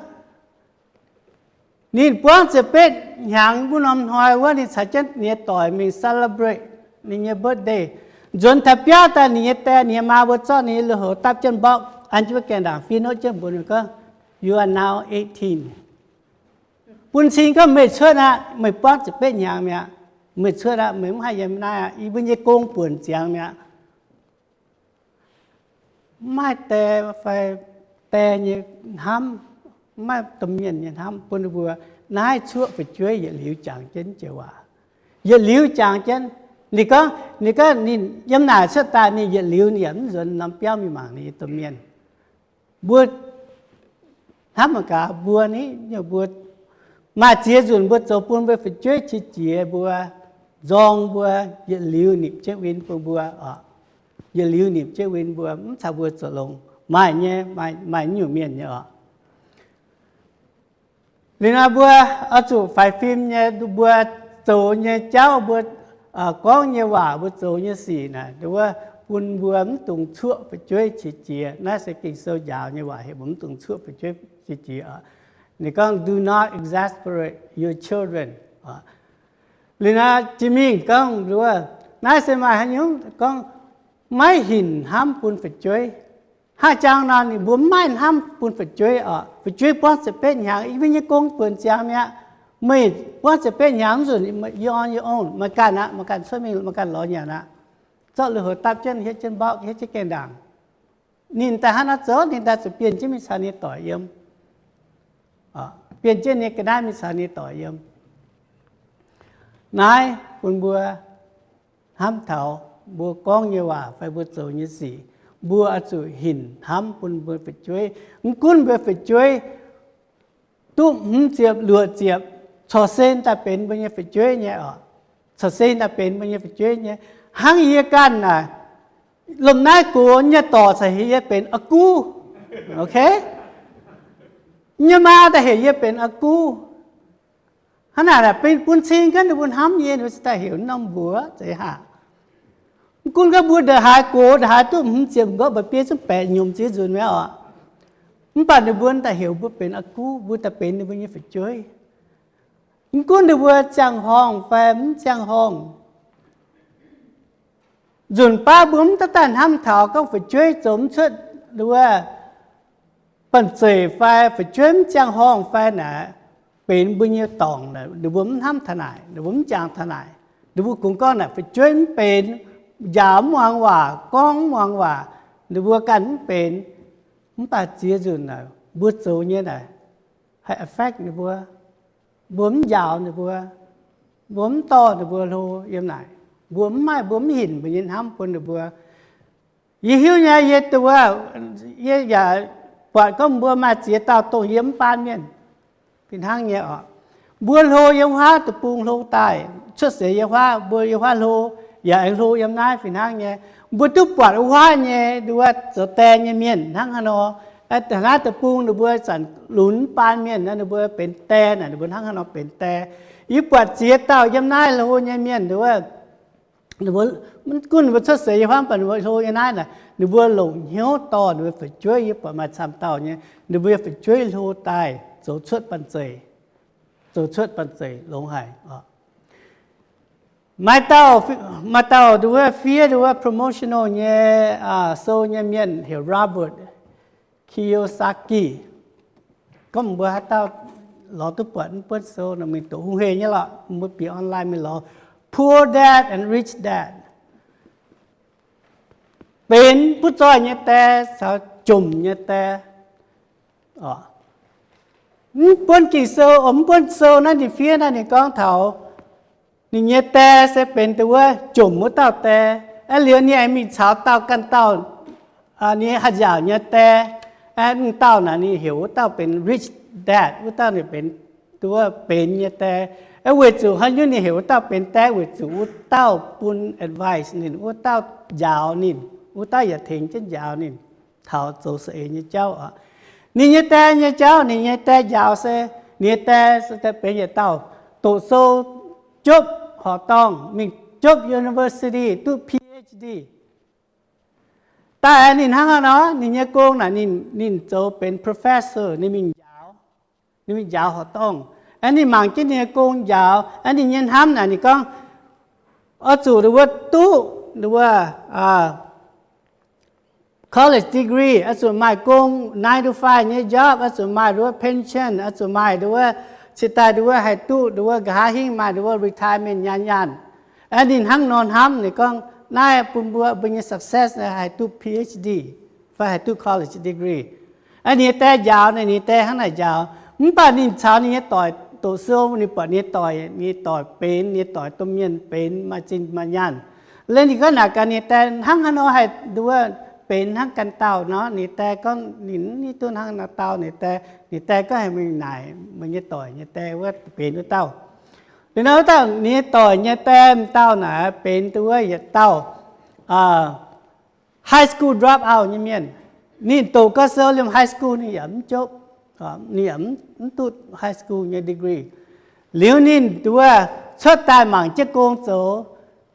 ninh buangv ziepc betv hnyangx wuov norm hnoi wuov, ninh caux jienv ninh nyei doic mingh celebrate ninh nyei birthday. Nzuonx taux biauv daaih, ninh nyei die, ninh nyei maa mbuo zorqv ninh nyei lui-houx dapv jienv mborqv, an jienv wuov gaengh ndaangc fiev notv jienv mbuox ninh gorngv, You are now eighteen. Bun cing gorngv meih cuotv aqv, meih buangv ziepc betv hnyangx mi'aqv. Meih cuotv aqv, meih mv haih yiem naaiv aqv. Yie mbuo nyei gong buonc ziangx mi'aqv. Mv maaih die fai die nyei hnamv, mv maaih domh mienh nyei hnamv bun ninh mbuo naaiv cuoqv fu'jueiv yietc liuz jangx jienv joux waac. Yietc liuz jangx jienv. Ninh gorngv, ninh gorngv ninh yiem naaic cuotv daaih ninh yietc liuz ninh yaac mv nzuonx norm biauv mingh mangc ninh nyei domh mienh. Mbuo hnamv mangc gaax mbuo ni, mbuo maaih ziex nzunc mbuo zoux bun mbuo fu'jueiv qiex jiez mbuo, nzorng mbuo, yietc liuz nimc jienv win bun mbuo oc. Yietc liuz nimc jienv win mbuo, mv caux mbuo zoux longx. Maaih nyei, maaih, maaih nyungc mienh nyei oc. Liuz nor mbuo oix zuqc faix fim nyei, mbuo zoux nyei jauv, mbuo gorngv nyei waac, mbuo zoux nyei sic naaic, wuov bun mbuo mv dungx cuoqv fu'jueiv qiex jiez. Naaiv se Ging-Sou njaaux nyei waac heuc mbuo mv dungx cuoqv fu'jueiv qiex jiez oc. Ninh gorngv, Do not exasperate your children. Liuz nor jiex mingh gorngv wuov, naaiv se maaih haaix nyungc gorngv maiv hinc hnamv bun fu'jueiv. Hnangv jangx nor ninh mbuo mv maaih hnamv bun fu'jueiv oc. Fu'jueiv buangv ziepc betv hnyangx, yie mbuo nyei gong buonc ziangx mi'aqv. Meih buangv ziepc betv hnyangx mv nzunc, you on your own, meih ganh aqv, meih ganh cuotv mingh, meih ganh lorz nyanc aqv. Zorqv lui-houx dapv jienv, hietv jienv mborqv, hietv jienv gaengh ndaangc. Ninh daaih hnangv naaiv zoux, ninh daaih zuqc bienh jienv mingh caux ninh doic yiem. Bienh jienv ninh ga'naaiv mingh caux ninh doic yiem. Naaiv bun mbuo hnamv taux mbuo gorngv nyei waac fai mbuo zoux nyei sic, mbuo oix zuqc hinc hnamv bun mbuo fu'jueiv. Mv gunv mbuo fu'jueiv duqv hmz ziepc, luoqc ziepc, corc sen daaih benx mbuo nyei fu'jueiv nyei oc. Corc sen daaih benx mbuo nyei fu'jueiv nyei. Hnangv yie ganh naaic, lomh naaiv gox nyei dorc caux heuc yie benx a'guv. Ok? Nyei maa daaih heuc yie benx a'guv. Hnangv naaic, bun cing gaax ninh mbuo hnamv yie, ninh mbuo cingx daaih heuc norm mbuox zeiz haic. Mv gunv gaax mbuo ndongc haaix gox, ndongc haaix duqv hmz ziepc, mv gorngv mba'biei zungv baeqc nyiemc ziex nzunc mi'aqv oc. Mv baac ninh mbuo daaih heuc mbuo benx a'guv, mbuo daaih benx ninh mbuo nyei fu'jueiv. Mv gunv ninh mbuo ziangh horngh fai mv ziangh horngh, nzunc baav mbuo mv daaih hnamv taux gorngv fu'jueiv zoux mv cuotv wuov banh zeic fai fu'jueiv mv ziangh horngh fai naaic, benx mbuo nyei dorngc naaic, ninh mbuo mv hnamv taux naaic, ninh mbuo mv jangx taux naaic. Ninh mbuo kungx gorngv naaic fu'jueiv mv benx, njaaux mv muangx waac, gorngv mv muangx waac, ninh mbuo ganh mv benx. Mv baac ziex nzunc naaic mbuo zoux nyei naaic haih affect ninh mbuo. Mbuo mv njaaux ninh mbuo, mbuo mv dorh ninh mbuo hlo yiem naaic. Mbuo mv maaih, mbuo mv hinc mbuo nyei hnamv bun ninh mbuo. Yie hiuv nyei, yie duqv, yie yaac buatc gorngv mbuo maaih ziex dauh dongh yie mv baan mienh. Fih hnangv nyei oc. Mbuo hlo yiem wuov deic-bung hlo daaih, cuotv seix yiem wuov, mbuo yiem wuov hlo, yaac aengx hlo yiem naaiv fih hnangv nyei. Mbuo duqv buatc wuov nyei nduov zoux die nyei mienh hnangv haaix nor. Naaiv deic-bung ninh mbuo zanc lunx baan mienh, ninh mbuo benx die naaic, ninh mbuo hnangv haaix nor benx die. Yie buatc ziex dauh yiem naaiv hlo nyei mienh nduov, mv gunv ninh mbuo cuotv seix nyei hmuangv, mv baac ninh mbuo hlo nyei naaiv naaic, ninh mbuo longc hnyouv dorh ninh mbuo fu'jueiv. Yie buatc maaih camv dauh nyei, ninh mbuo fu'jueiv hlo daaih zoux cuotv banh zeic, zoux cuotv banh zeic longx haic. Maaih dauh, maaih dauh nduov fiev nduov promotional nyei sou nyei mienh heuc Robert Kiyosaki. Gorngv mbuo haaix dauh lorz duqv buatc mv buonv sou nor, mingh doqc hungh hei nyei lorqc, mbuo bieqc online mingh lorz Poor Dad and Rich Dad. Benx butv zoih nyei die caux jomc nyei die. Mv buonv Ging-Sou, mv buonv sou naaiv ninh fiev naaiv ninh gorngv taux ninh nyei die se benx nduov jomc wuov dauh die. Aa, liuz ninh aengx mingh caux dauh ganh dauh ninh haih nziaauc nyei die. Aa, wuov dauh naaic ninh heuc wuov dauh benx rich dad, wuov dauh ninh benx nduov benx nyei die. Aa, weic zuqc haaix nyungc ninh heuc wuov dauh benx die? Weic zuqc wuov dauh bun advice ninh, wuov dauh njaaux ninh, wuov dauh yaac tengx jienv njaaux ninh taux zoux saeng-eix nyei jauv oc. Ninh nyei die nyei jauv, ninh nyei die njaaux se, ninh nyei die se benx yietc dauh doqc sou, jopv horqc dorngh, mingh jopv university duqv P H D. Daaih ninh hnangv haaix nor, ninh nyei gong naaic ninh zoux benx professor, ninh mingh njaaux, ninh mingh njaaux horqc dorngh. Aa, ninh mangc jienv ninh nyei gong njaaux, aa, ninh nyei hnamv naaic ninh gorngv, oix zuqc nduov duqv nduov college degree, oix zuqc maaih gong nine to five nyei job, oix zuqc maaih nduov pension, oix zuqc maaih nduov, cingx daaih nduov haih duqv nduov nqa'haav hingv maaih nduov retirement nyaanh nyaanh. Aa, ninh hnangv nor hnamv, ninh gorngv, naaiv bun mbuo, mbuo nyei success haih duqv P H D fai haih duqv college degree. Aa, ninh nyei die njaaux, ninh nyei die hnangv naaic njaaux. Mv baac ninh caux ninh nyei doic doqc sou, ninh buatc ninh nyei doic, ninh nyei doic benx, ninh nyei doic domh mienh benx maaih zinh maaih nyaanh. Liuz ninh gorngv naaic gaax ninh die, hnangv haaix nor haih nduov benx hnangv ganh dauh nor? Ninh die gorngv ninh mv hiuv duqv hnangv haaix nor dauh. Ninh die, ninh die gorngv, haaix, meih naaic meih nyei doic nyei die wuov benx wuov dauh. Liuz nor wuov dauh ninh nyei doic nyei die m'dauh naaic benx nduov yietc dauh high school drop out nyei mienh. Ninh doqc gau sou liemh high school ninh yaac mv jopv, ninh yaac mv duqv high school nyei degree. Liuz ninh nduov cuotv daaih mangc jienv gong zoux,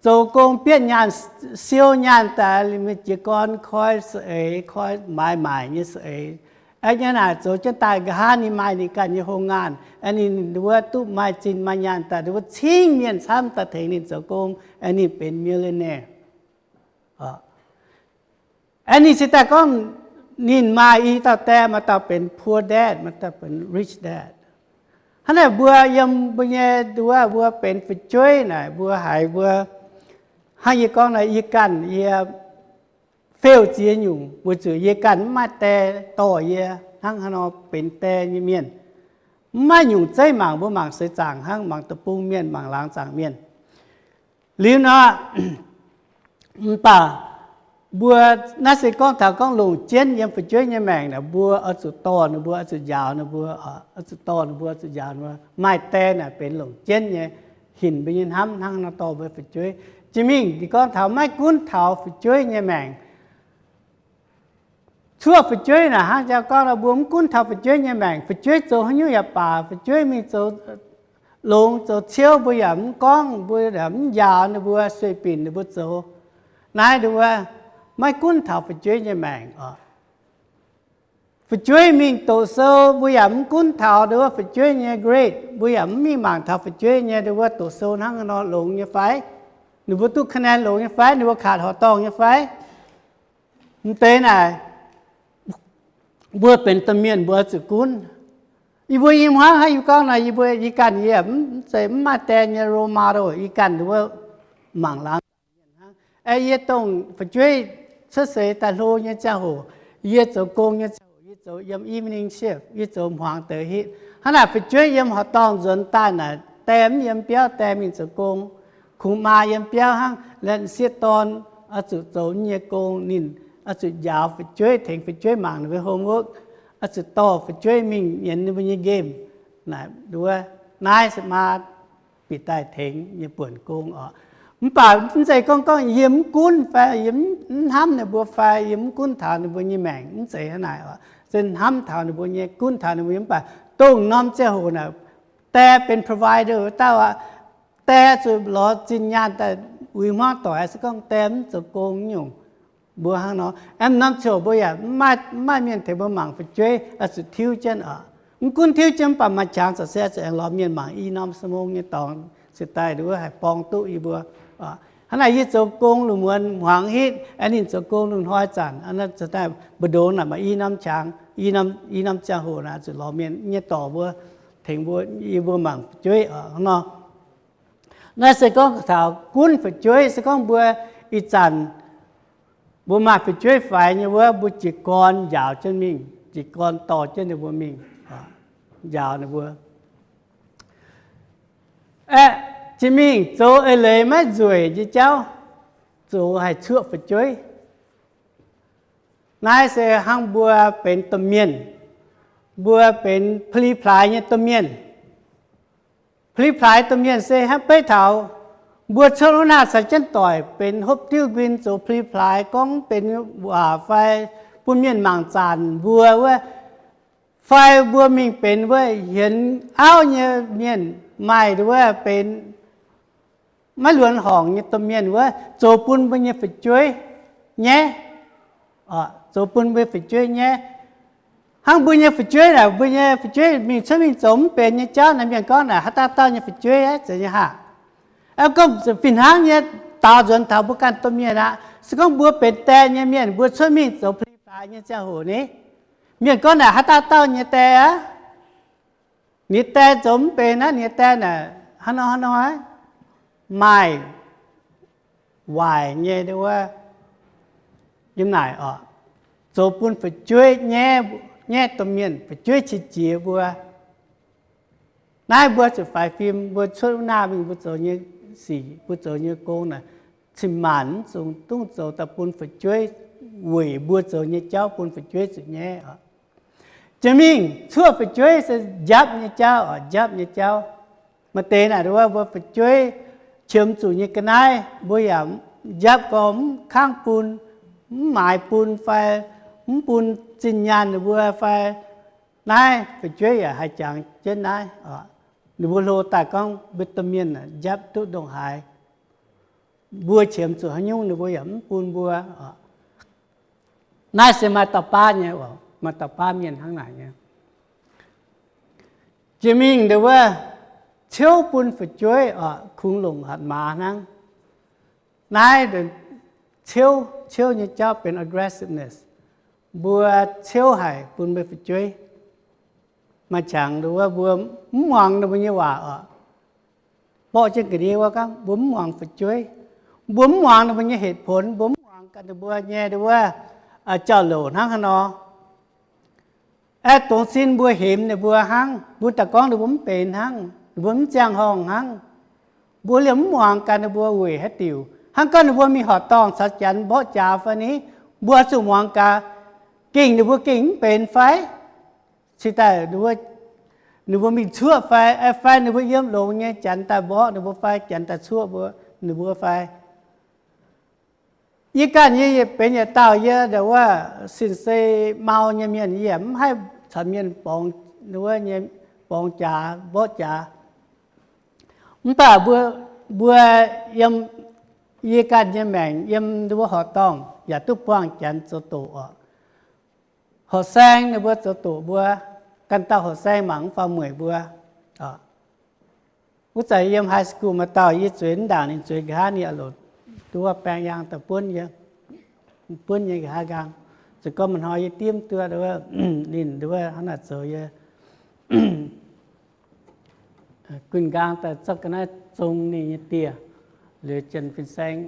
zoux gong bietv nyaanh, siou nyaanh daaih, liemh jiez gorn koi saeng-eix, koi maaiz maaic nyei saeng-eix. Aa, nyei naaic zoux jienv daaih nqa'haav ninh maaih ninh ganh nyei โรงงาน. Aa, ninh nduov duqv maaih zinh maaih nyaanh daaih, nduov cingv mienh camv daaih tengx ninh zoux gong. Aa, ninh benx millionaire. Aa, ninh cingx daaih gorngv ninh maaih i dauh die, maaih dauh benx poor dad, maaih dauh benx rich dad. Hnangv naaic mbuo yiem mbuo nyei nduov mbuo benx fu'jueiv naaic, mbuo haiz mbuo, hnangv yie gorngv naaic, yie ganh yie fail ziex nyungc weic zuqc yie ganh mv maaih die dorh yie hnangv haaix nor benx die nyei mienh. Mv maaih nyungc zeiv mangc, mbuo mangc seix zaangc hnangv, mangc deic-bung mienh, mangc laangz zaangc mienh. Liuz nor, mv baac mbuo naaiv se gorngv taux gorngv longc jienv yiem fu'jueiv nyei maengc naaic, mbuo oix zuqc dorh ninh mbuo, oix zuqc njaaux ninh mbuo, oix zuqc dorh ninh mbuo, oix zuqc njaaux ninh mbuo. Maaih die naaic benx longc jienv nyei, hinc mbuo nyei hnamv hnangv nor dorh mbuo fu'jueiv. Jiex mingh ninh gorngv taux maiv gunv taux fu'jueiv nyei maengc, cuoqv fu'jueiv naaic hnangv jaa gorngv nor, mbuo mv gunv taux fu'jueiv nyei maengc, fu'jueiv zoux haaix nyungc yaac baac, fu'jueiv mingh zoux longx zoux ciouv, mbuo yaac mv gorngv, mbuo yaac mv njaaux ninh mbuo, sueih binc ninh mbuo zoux. Naaiv nduov maiv gunv taux fu'jueiv nyei maengc oc. Fu'jueiv mingh doqc sou, mbuo yaac mv gunv taux nduov fu'jueiv nyei grade, mbuo yaac mv mingh mangc taux fu'jueiv nyei nduov doqc sou hnangv nor longx nyei fai, ninh mbuo duqv คะแนน longx nyei fai, ninh mbuo ขาด horqc dorngh nyei fai. Mv deix naaic, mbuo benx domh mienh mbuo oix zuqc gunv. Yie mbuo i hmuangv hnangv yie gorngv nor, yie mbuo, yie ganh yie mv zeiz mv maaih die nyei role model, yie ganh nduov mangc laangz hnangv. Aeqv, yie dongh fu'jueiv cuotv seix daaih hlo nyei ziangh hoc, yie zoux gong nyei ziangh hoc, yie zoux yiem evening shift, yie zoux hmuangx deix hitv. Hnangv naaic fu'jueiv yiem horqc dorngh nzuonx daaih naaic, die mv yiem biauv, die mingh zoux gong. Kungx maa yiem biauv hnangv, laengz sieqv dorn oix zuqc zoux nyei gong, ninh oix zuqc njaaux fu'jueiv, tengx fu'jueiv mangc ninh mbuo homework, oix zuqc dorh fu'jueiv mingh nyienz ninh mbuo nyei game. Naaic nduov, naaiv se maa bieqc daaih tengx nyei buonc gong oc. Mv baac mv zeiz gorngv, gorngv yie mv gunv fai yie mv hnamv ninh mbuo fai yie mv gunv taux ninh mbuo nyei maengc, mv zeiz hnangv naaic oc. Se hnamv taux ninh mbuo nyei, gunv taux ninh mbuo nyei, mv baac dongh norm ziangh hoc naaic, die benx provider wuov dauh aqv. Die zuqc lorz zinh nyaanh daaih uix hmuangv doic, se gorngv die mv zoux gong nyungc, mbuo hnangv nor. Aeqv, norm ziangh hoc mbuo yaac mv maaih mienh tengx mbuo mangc fu'jueiv, zuqc tiuv jienv oc. Mv gunv tiuv jienv, mv baac maaih qangx corc se zuqc aengx lorz mienh mangc i norm smong nyei dorngx, se daaih nduov haih borng duqv yie mbuo. Hnangv naaic yie zoux gong lungh muonz hmuangx hitv, aeqv, ninh zoux gong lungh hnoi zanc, mbu'ndongx naaic maaih i norm qangx, i norm ziangh hoc naaic zuqc lorz mienh nyei dorngx mbuo, tengx mbuo, yie mbuo mangc fu'jueiv oc, hnangv nor. Naaiv se gorngv taux gunv fu'jueiv, se gorngv mbuo ih zanc mbuo maaih fu'jueiv faix nyei wuov, mbuo jiez gorn njaaux jienv mingh, jiez gorn dorh jienv ninh mbuo mingh, njaaux ninh mbuo. Aeqv, jiex mingh zoux eix leiz maiv nzueic nyei jauv, zoux haih cuoqv fu'jueiv. Naaiv se hnangv mbuo benx domh mienh, mbuo benx pli plaaix nyei domh mienh. Pli plaaix domh mienh se hnangv beiv taux mbuo cuotv wuov naah caux jienv doic benx hopv diuv nquin zoux pli plaaix, gorngv benx waac fai bun mienh mangc zanc mbuo wuov, fai mbuo mingh benx wuov hienx auv nyei mienh, maaih wuov benx maiv luonx horngc nyei domh mienh wuov, zoux bun mbuo nyei fu'jueiv nyaiv, zoux bun mbuo fu'jueiv nyaiv. Hnangv mbuo nyei fu'jueiv naaic, mbuo nyei fu'jueiv mingh cuotv mingh zoux mv benx nyei jauv naaic, mienh gorngv naaic, haaix dauh dauh nyei fu'jueiv aqv, zeiz nyei haah? Gorngv fih hnangv nyei, daaux nzuonx taux mbuo ganh domh mienh aqv. Se gorngv mbuo benx die nyei mienh, mbuo cuotv mingh zoux pli plaaix nyei ziangh hoc ni, mienh gorngv naaic, haaix dauh dauh nyei die aqv? Ninh die zoux mv benx aqv, ninh die naaic hnangv nor hnangv nor, maaih waaic nyei wuov, yiem naaic oc, zoux bun fu'jueiv nyaiv, nyaiv domh mienh, fu'jueiv qiex jiez mbuo. Naaiv mbuo zuqc faix fim, mbuo cuotv wuov naah mingh mbuo zoux nyei sic, mbuo zoux nyei gong naaic, cin-maanc mv zuqc dungx zoux daaih bun fu'jueiv weic mbuo zoux nyei jauv bun fu'jueiv zuqc nyaiv oc. Jiex mingh cuoqv fu'jueiv se njapv nyei jauv oc, njapv nyei jauv. Maaih deix naaic wuov mbuo fu'jueiv qiemx zuqc nyei ga'naaiv, mbuo yaac njapv gorx mv kangv bun, mv maaiz bun fai mv bun zinh nyaanh ninh mbuo fai, naaiv fu'jueiv yaac haih jangx jienv naaiv oc. Ninh mbuo hlo daaih gorngv mbuo domh mienh njapv duqv ndongc haaix, mbuo qiemx zuqc haaix nyungc ninh mbuo yaac mv bun mbuo oc. Naaiv se maaih dauh baav nyei oc, maaih dauh baav mienh hnangv naaic nyei. Jiex mingh nduov wuov, ciouv bun fu'jueiv oc, kungx longc hatc maaz hnangv. Naaiv ciouv, ciouv nyei jauv benx aggressiveness. Mbuo ciouv haic bun mbuo fu'jueiv. Maaih qangx nduov wuov mbuo mv muangx ninh mbuo nyei waac oc. Mborqv jienv ga'ndiev wuov gorngv mbuo mv muangx fu'jueiv. Mbuo mv muangx ninh mbuo nyei เหตุผล, mbuo mv muangx ganh ninh mbuo nyei nduov wuov jauv-louc hnangv haaix nor. Aeqv, dongz sin mbuo hemx ninh mbuo hnangv, mbuo daaih gorngv ninh mbuo mv benx hnangv, ninh mbuo mv ziangh horngh hnangv. Mbuo liemh mv muangx ganh ninh mbuo weic haaix diuc. Hnangv gorngv ninh mbuo mingh horqc dorngh caux Janx mborqv jaax fai ni, mbuo zuqc muangx gaax, gengh ninh mbuo gengh mv benx fai? Cingx daaih ninh mbuo mingh cuoqv fai, fai ninh mbuo yiem longx nyei Janx daaih mborqv ninh mbuo fai, Janx daaih cuoqv mbuo, ninh mbuo fai? Yie ganh nyei yietc benx yietc dauh yie nduov wuov sin-sei mau nyei mienh, yie mv haih caux mienh borngz, nduov wuov nyei borngz jaax, mborqv jaax. Mv baac mbuo, mbuo yiem, yie ganh nyei maengc yiem nduov wuov horqc dorngh yaac duqv buangh Janx zoux doqc oc. Horqc saeng ninh mbuo zoux doqc mbuo, ganh dauh horqc saeng mangc mv faaux mueic mbuo. Wuov zanc yiem high school maaih dauh yie zueiz mv ndaangc ninh zueiz nqa'haav ninh a'loc nduov wuov baeng yaang daaih buonv yie, buonv yie nqa'haav nqaang. Zuqc gorngv maaih hnoi yie dimv duqv ninh nduov wuov hnangv naaic zoux yie guinh nqaang daaih zorqv ga'naaiv zong ninh nyei dieh. Liuz Janx fin-saeng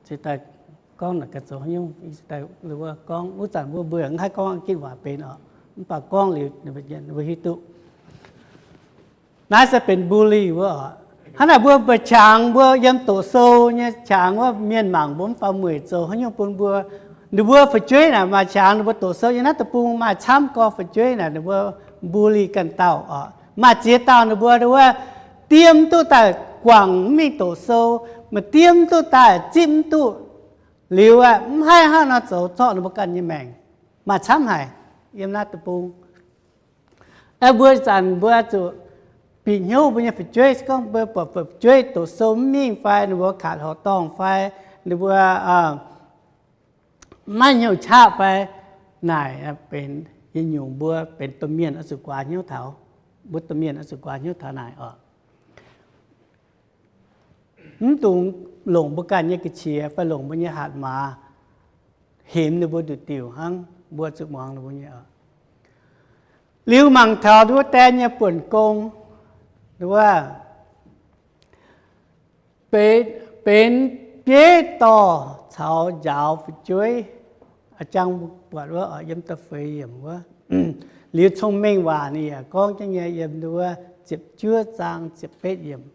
cingx daaih gorngv naaic gaax zoux haaix nyungc, gorngv wuov zanc mbuo mbuo mv haih gorngv Giduc waac benx oc, mv baac gorngv liuz ninh mbuo hiuv duqv. Naaiv se benx bully wuov oc. Hnangv naaic mbuo mbuo qangx mbuo yiem doqc sou nyei qangx wuov, mienh mangc mbuo mv faaux mueic zoux haaix nyungc bun mbuo. Ninh mbuo fu'jueiv naaic maaih qangx ninh mbuo doqc sou nyei naaiv deic-bung maaih camv gorx fu'jueiv naaic ninh mbuo bully ganh dauh oc. Maaih ziex dauh ninh mbuo wuov diev mv duqv daaih guangc mv mingh doqc sou, Maaih diev mv duqv daaih, zipv mv duqv. Liuz aeqv, mv haih hnangv nor zoux zorqv ninh mbuo ganh nyei maengc. Maaih camv haic yiem naaiv deic-bung. Aeqv, mbuo zanc mbuo zuqc bieqc hnyouv mbuo nyei fu'jueiv, se gorngv mbuo buatc fu'jueiv doqc sou mv mingh fai ninh mbuo katc horqc dorngh fai ninh mbuo maiv hnyouv qaqv fai naaic benx yietc nyungc mbuo benx domh mienh oix zuqc guaax hnyouv taux, mbuo domh mienh oix zuqc guaax hnyouv taux naaic oc. Mv dungx longc mbuo ganh nyei ga'qiex fai longc mbuo nyei hatc maaz hemx ninh mbuo nduqc diuc hnangv, mbuo zuqc muangx ninh mbuo nyei oc. Liuz mangc taux nduov die nyei buonc gong, nduov benx bieiv dorh caux njaaux fu'jueiv. A'jang buatc wuov oc, yiem da'feix yiemc wuov. Liuz cong-mengh waac ninh yaac gorngv jienv nyei yiem nduov ziepc juov zaang ziepc betv yiemc.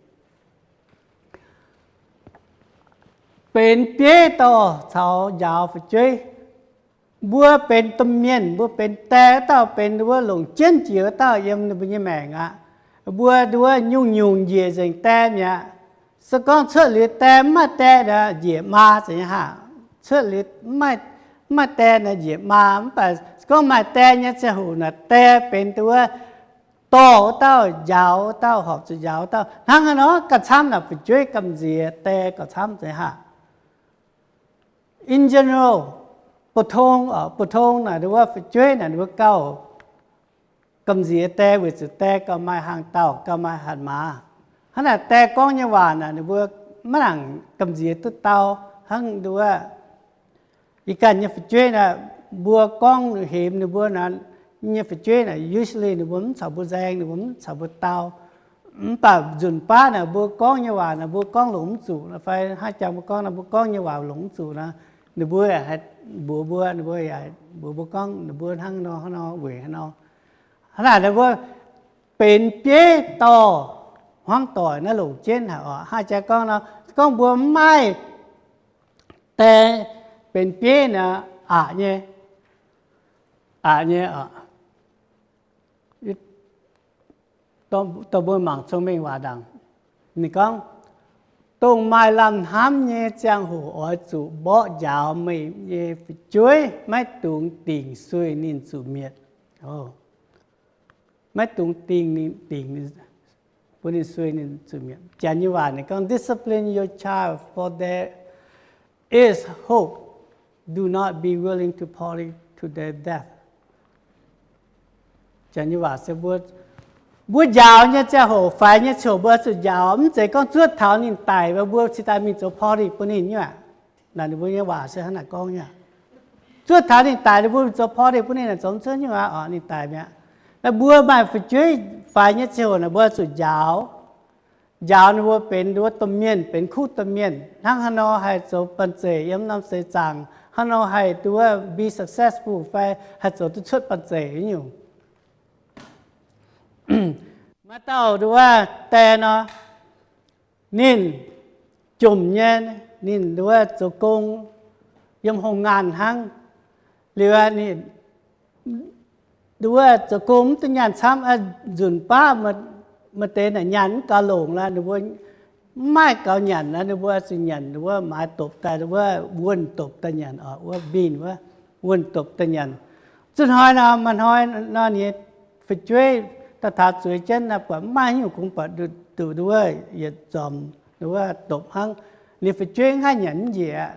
Benx bieiv dorh caux njaaux fu'jueiv. Mbuo benx domh mienh, mbuo benx die wuov dauh, benx nduov longc jienv jiex wuov dauh yiem ninh mbuo nyei maengc aqv. Mbuo nduov nyungc-nyungc njiec nzengc die mi'aqv. Se gorngv cuotv liuz die mv maaih die njiec maa zeiz nyei haah. Cuotv liuz mv maaih die naaic njiec maa, mv baac se gorngv maaih die nyei ziangh hoc naaic, die benx nduov dorh wuov dauh, njaaux wuov dauh, horpc zuqc njaaux wuov dauh. Hnangv haaix nor ganh camv naaic fu'jueiv gamh nziex die gauh camv zeiz haah. In general, 普通, 普通 naaic nduov fu'jueiv naaic nduov gauh gamh nziex die weic zuqc die gauh maaih hnaangx-daauh, gauh maaih hatc maaz. Hnangv naaic die gorngv nyei waac naaic ninh mbuo maiv nangc gamh nziex duqv dau hnangv nduov yie ganh nyei fu'jueiv naaic, mbuo gorngv hemx ninh mbuo naaic, nyei fu'jueiv naaic usually ninh mbuo mv caux mbuo nzaeng, ninh mbuo mv caux mbuo dau. Mv baac nzunc baav naaic mbuo gorngv nyei waac naaic mbuo gorngv longc mv zuqc nor, fai haaix jangx mbuo gorngv naaic mbuo gorngv nyei waac longc mv zuqc nor, ninh mbuo yaac haih mbuox mbuo, ninh mbuo yaac mbuox mbuo gorngv ninh mbuo hnangv nor hnangv nor weic haaix nor. Hnangv naaic ninh mbuo benx bieiv dorh hmuangv doic naaiv longc jienv haic oc. Haaix jangx gorngv nor, gorngv mbuo mv maaih die benx bieiv naaic aqc nyei, aqc nyei oc. Dongh mbuo mangc cong-mengh waac ndaangc, ninh gorngv, dongh maaih lamh hnamv nyei ziangh hoc oix zuqc mborqv njaaux meih nyei fu'jueiv, maiv dungx dingc sueih ninh zuqc mietc. Maiv dungx dingc ninh, dingc ninh, bun ninh sueih ninh zuqc mietc. Janx nyei waac ninh gorngv, discipline your child, for there is hope. Do not be willing to put it to their death. Janx nyei waac se mbuo, mbuo njaaux nyei ziangh hoc, faix nyei ziangh hoc mbuo zuqc njaaux, mv zeiz gorngv zuov taux ninh daic, mbuo cingx daaih mingh zoux พอดี bun ninh nyei aqv. Naaic ninh mbuo nyei waac se hnangv naaic gorngv nyei. Zuov taux ninh daic, ninh mbuo mingh zoux พอดี bun ninh, naaic zoux mv cuotv nyei waac oc, ninh daic mi'aqv. Naaiv mbuo maaih fu'jueiv faix nyei ziangh hoc naaic mbuo zuqc njaaux. Njaaux ninh mbuo benx nduov domh mienh, benx kuv domh mienh, hnangv haaix nor haih zoux banh zeic yiem norm seix zaangc, haaix nor haih nduov be successful fai haih zoux duqv cuotv banh zeic nyungc. Maaih dauh nduov die nor, ninh jomc nyei, ninh nduov zoux gong yiem โรงงาน hnangv. Liuz ninh nduov zoux gong mv duqv nyaanh camv, nzunc baav maaih deix naaic nyaanh mv gaux longc lorqc, ninh mbuo mv maaih gaux nyanc, ninh mbuo zuqc nyanc nduov maaiz dopc daaih, nduov wuonh dopc daaih nyanc oc, wuov บิน wuov, wuonh dopc daaih nyanc. Zuqc hnoi nor, maaih hnoi nor ninh nyei fu'jueiv daaih taux zueiz jienv naaic, buatc mv maaih haaix nyungc kungx buatc duqv nduov yietc zormc nduov dopc hnangv. Ninh fu'jueiv mv haih nyanc mv njiec,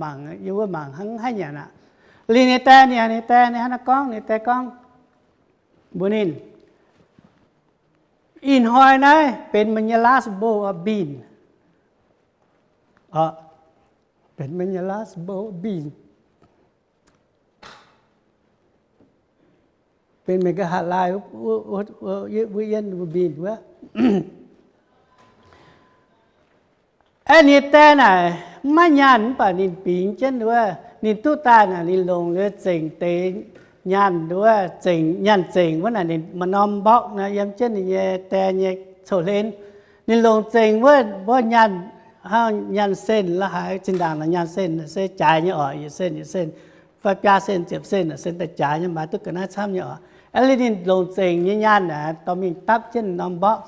mangc, yiem wuov mangc hnangv mv haih nyanc aqv. Liuz ninh die, ninh, ninh die, ninh hnangv naaiv gorngv, ninh die gorngv mbuox ninh, ih hnoi naaiv benx meih nyei last bowl of บิน oc, benx meih nyei last bowl of บิน. Benx meih ga'haav laai wuov, wuov, wuov, wuov บิน wuov. Aeqv, ninh die naaic mv maaih nyaanh mv baac ninh bingx jienv wuov, ninh duqv daaih naaic ninh longc liuz zengc deix nyaanh wuov, zengc nyaanh zengc wuov naaic ninh maaih norm บล็อก naaic yiem jienv ninh nyei die nyei coux-hlen. Ninh longc zengc wuov, wuov nyaanh, hnangv nyaanh sen la'haaix, zinh ndaangc naaic nyaanh sen se jaaix nyei oc, yietc sen yietc sen fai biaa sen ziepc sen naaic sen daaih jaaix nyei, maaiz duqv ga'naaiv camv nyei oc. Aeqv, liuz ninh longc zengc nyei nyaanh naaic dorh mingh dapv jienv norm บล็อก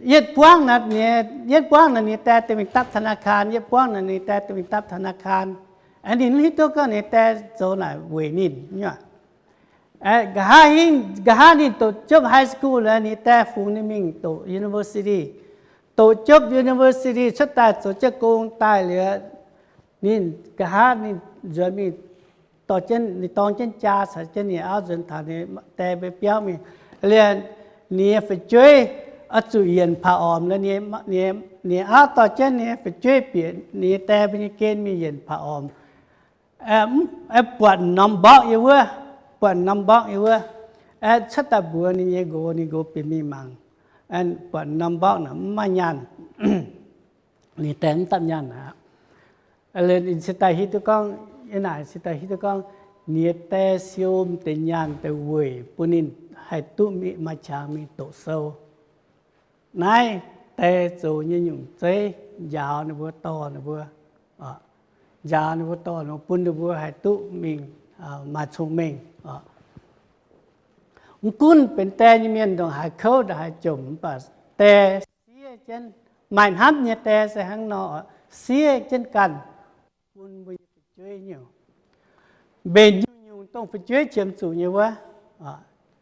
Yietv buangv, yietv buangv naaic ninh die daaih mingh dapv ธนาคาร, yietv buangv naaic ninh die daaih mingh dapv ธนาคาร. Ninh mv hiuv duqv gorngv ninh die zoux naaic weic ninh. Nqa'haav ninh doqc jopv high school liuz, ninh die fungx ninh mingh doqc university. Doqc jopv university cuotv daaih zoux jienv gong daaih liuz, ninh nqa'haav ninh nzuonx mingh, dorh jienv, ninh dorng jienv jaa caux jienv ninh auv nzuonx taux ninh die mbuo biauv mingh. Liuz ninh nyei fu'jueiv oix zuqc yienc paav ormx. Ninh auv dorh jienv ninh nyei fu'jueiv bieqc ninh die mbuo nyei gen mingh yienc paav ormx. Buatc norm mborqv yiem wuov, buatc norm mborqv yiem wuov, cuotv daaih mbuox ninh nyei nqox, ninh nqox bieqc mingh mangc, buatc norm mborqv naaic mv maaih nyaanh. Ninh die mv dapv nyaanh aqv. Ninh cingx daaih hiuv duqv gorngv, yie naaic cingx daaih hiuv duqv gorngv, ninh die siou deix nyaanh daaih weic bun ninh haih duqv mingh maaih qangx mingh doqc sou. Naaiv die zoux nyei nyungc zeiv njaaux ninh mbuo, dorh ninh mbuo, njaaux ninh mbuo, dorh ninh mbuo, bun ninh mbuo haih duqv mingh maaih cong-mengh. Mv gunv benx die nyei mienh ndongc haaix kouv, ndongc haaix jomc, mv baac die siev jienv, maaih hnamv nyei die se hnangv nor, siev jienv ganh bun mbuo nyei fu'jueiv nyungc. Mbenc nyungc-nyungc dongh fu'jueiv qiemx zuqc nyei wuov.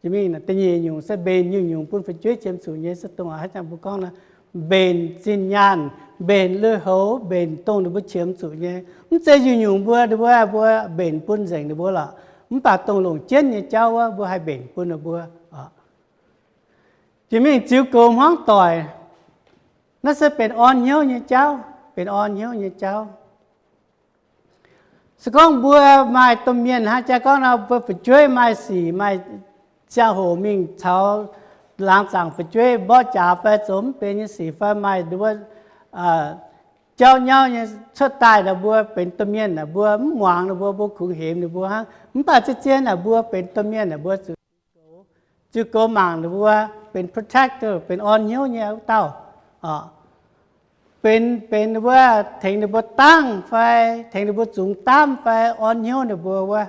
Jiex mingh da'nyeic nyungc se mbenc nyungc-nyungc bun fu'jueiv qiemx zuqc nyei se dongh haaix nyungc mbuo gorngv nor, mbenc zinh nyaanh, mbenc lui-houx, mbenc dongh ninh mbuo qiemx zuqc nyei. Mv zeiz nyungc-nyungc mbuo, ninh mbuo, mbuo mbenc bun nzengc ninh mbuo lorqc. Mv baac dongh longc jienv nyei jauv wuov, mbuo haih mbenc bun ninh mbuo. Jiex mingh ziux goux hmuangv doic, naaiv se benx orn hnyouv nyei jauv, benx orn hnyouv nyei jauv. Se gorngv mbuo maaih domh mienh hnangv jaa gorngv nor, mbuo fu'jueiv maaih sic, maaih ziangh hoc mingh caux laangz zaangc fu'jueiv mborqv jaax fai zoux mv benx nyei sic fai maaih wuov jauv nyauv nyei cuotv daaih naaic, mbuo benx domh mienh naaic, mbuo mv muangx ninh mbuo, mbuo kungx hemx ninh mbuo hnangv. Mv baac zien-zien naaic mbuo benx domh mienh naaic, mbuo zuqc goux, zuqc goux mangc ninh mbuo, benx protector, benx orn hnyouv nyei wuov dauh. Benx, benx wuov tengx ninh mbuo dangv fai tengx ninh mbuo zungx daamv fai orn hnyouv ninh mbuo wuov,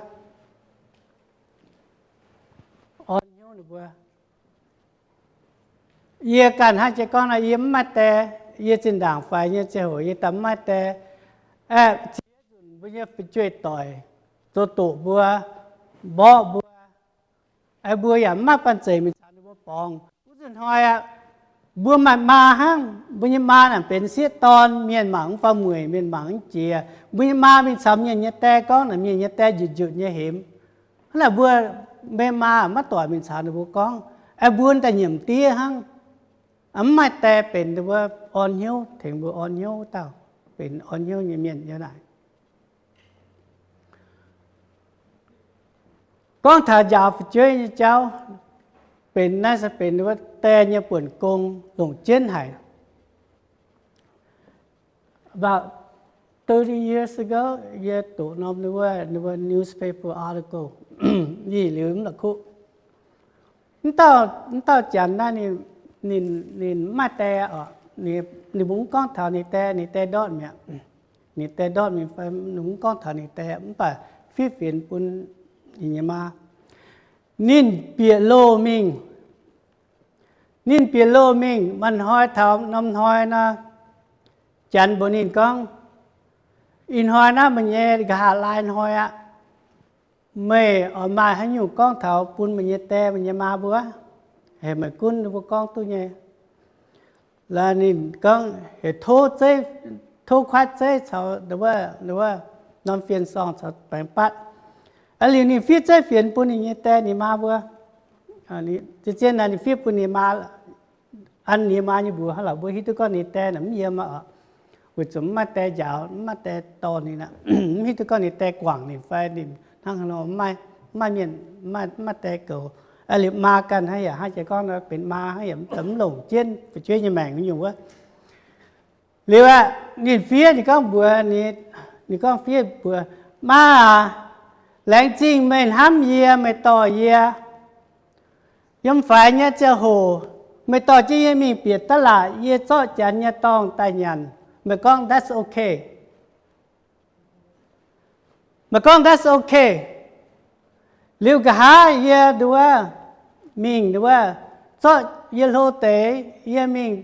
orn hnyouv ninh mbuo. Yie ganh hnangv jiex gorngv nor, yie mv maaih die. Yie zinh ndaangc faix nyei ziangh hoc yie daaih mv maaih die. Aeqv, ziex nzunc mbuo nyei fu'jueiv doic zoux doqc mbuo, mborqv mbuo, aeqv, mbuo yaac mv maaih banh zeic mingh caux ninh mbuo borngz. Wuov nzunc hnoi aqv, mbuo maaih maa hnangv, mbuo nyei maa naaic benx sieqv dorn, mienh mangc mv faaux mueic, mienh mangc mv jiex. Mbuo nyei maa mingh caux mienh nyei die gorngv naaic, mienh nyei die njutc njutc nyei hemx. Hnangv naaic mbuo nyei maa maiv doic mingh caux ninh mbuo gorngv. Aeqv, mbuo daaih nyiemc diev hnangv. Mv maaih die benx ninh mbuo orn hnyouv, tengx mbuo orn hnyouv wuov dauh, benx orn hnyouv nyei mienh yiem naaic. Gorngv taux njaaux fu'jueiv nyei jauv, benx naaiv se benx wuov die nyei buonc gong longc jienv haic. About thirty years ago, yie doqc norm ninh wuov, ninh wuov newspaper article, yie liuz mv la'kuqv. Mv dauh, mv dauh janx naaiv ninh, ninh, ninh mv maaih die oc. Ninh, ninh mbuo mv gorngv taux ninh die, ninh die ndortv mi'aqv. Ninh die ndortv mingh fai ninh mv gorngv taux ninh die, mv baac fiev fienx bun ninh nyei maa. Ninh bieqc loh mingh. Ninh bieqc loh mingh, maaih hnoi taux norm hnoi nor, janx mbuox ninh gorngv, ih hnoi naaiv meih nyei nqa'haav laai hnoi aqv. Meih oix maaih haaix nyungc gorngv taux bun meih nyei die, meih nyei maa mbuo? Heuc meih gunv ninh mbuo gorngv duqv nyei. Laaix ninh gorngv heuc tov zeiv, tov kuaaiv zeiv caux wuov, wuov norm fien sorng caux baengx batv. Aa liuz ninh fiev zeiv fienx bun ninh nyei die ninh maa mbuo. Zien-zien naaic ninh fiev bun ninh maa, an ninh maa nyei mbuox hnangv lorqc, mbuo hiuv duqv gorngv ninh die naaic mv yiem aqv. Weic zuqc mv maaih die njaaux, mv maaih die dorh ninh aqv. Mv hiuv duqv gorngv ninh die guangc ninh fai ninh hnangv haaix nor, mv maaih, mv maaih mienh, mv maaih, mv maaih die goux. Aa liuz maa ganh hnangv yaac hnangv jiex gorngv nor benx maa hnangv yaac mv longc jienv fu'jueiv nyei maengc nyungc wuov. Liuz aqv, ninh fiev, ninh gorngv mbuox, ninh gorngv fiev mbuox, maa aac, laengz zingh meih hnamv yie, meih dorh yie. Yiem faix nyei ziangh hoc meih dorh jienv yie mingh bieqc da'laatc, yie zorqv janx nyei dorngh daaih nyanc. Meih gorngv that's okay. Meih gorngv that's okay. Liuz nqa'haav yie nduov mingh nduov zorqv yie hlo deix, yie mingh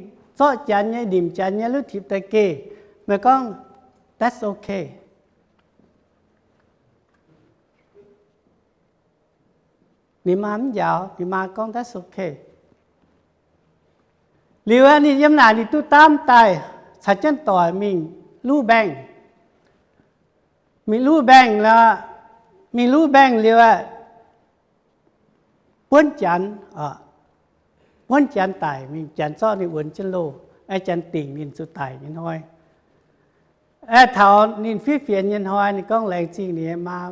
zorqv janx nyei, nimc janx nyei lutv tipc daaih geh, meih gorngv, that's okay. Ninh maa mv njaaux, ninh maa gorngv, that's okay. Liuz aeqv, ninh yiem naaic ninh duqv daamv daaih caux jienv doic mingh luv mbaengh. Mingh luv mbaengh, mingh luv mbaengh liuz aeqv, buonv janx, buonv janx daic mingh, janx zorqv ninh wuonx jienv loh, aeqv, janx dingc ninh zuqc daic nyei hnoi. Aeqv, taux ninh fiev fienx nyei hnoi, ninh gorngv, laengz zingh ninh nyei maa,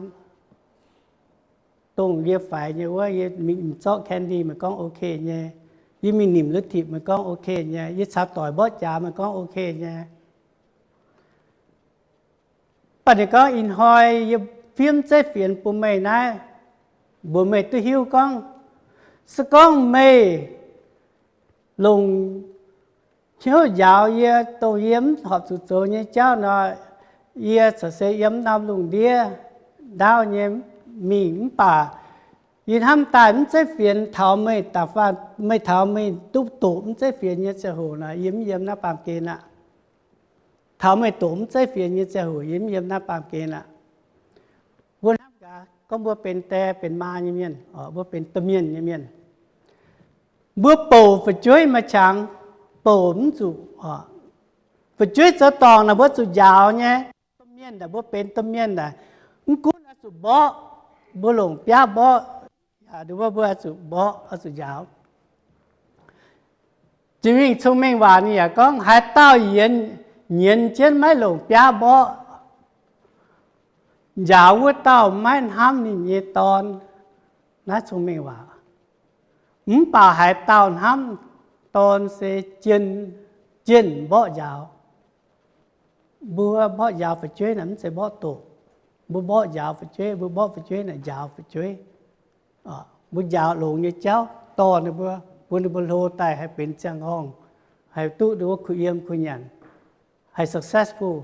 dongh yie faix nyei wuov, yie mingh zorqv candy meih gorngv okay nyei, yie mingh nimc lutv tipc meih gorngv okay nyei, yie caux doic mborqv jaax meih gorngv okay nyei. Mv baac ninh gorngv, ih hnoi yie fiev mv zeiv fienx bun meih naaiv, mbuox meih duqv hiuv gorngv, se gorngv meih longc hnyouv njaaux yie, dongh yie mv horpc zuqc zoux nyei jauv nor, yie corc se yiem norm lungh ndiev ndaauv nyei mingh. Mv baac yie hnamv daaih mv zeiv fienx taux meih da'faanh, meih taux meih duqv doqc mv zeiv fienx nyei ziangh hoc nor, yie mv yiem naaiv baamh gen aqv. Taux meih doqc mv zeiv fienx nyei ziangh hoc, yie mv yiem naaiv baamh gen aqv. Mbuo hnamv gaax gorngv mbuo benx die benx maa nyei mienh, mbuo benx domh mienh nyei mienh, mbuo bouc fu'jueiv maaih qangx, bouc mv zuqc. Fu'jueiv zoux dorngc naaic mbuo zuqc njaaux nyei. Domh mienh naaic, mbuo benx domh mienh naaic, mv gunv oix zuqc mborqv, mbuo longc biaav mborqv, yaac mbuo, mbuo oix zuqc mborqv, oix zuqc njaaux. Jiex mingh cong-mengh waac ninh yaac gorngv, haaix dauh yienx, nyienz jienv maiv longc biaav mborqv, njaaux wuov dauh maiv hnamv ninh nyei dorn. Naaiv cong-mengh waac. Mv baac haaix dauh hnamv dorn se jienh, jienh mborqv njaaux. Mbuo mborqv njaaux fu'jueiv naaic mv zeiz mborqv doqc. Mbuo mborqv njaaux fu'jueiv, mbuo mborqv fu'jueiv naaic njaaux fu'jueiv. Mbuo njaaux longx nyei jauv dorh ninh mbuo, bun ninh mbuo hlo daaih haih benx ziangh horngh, haih duqv ninh mbuo kuh yiem kuh nyanc, haih successful.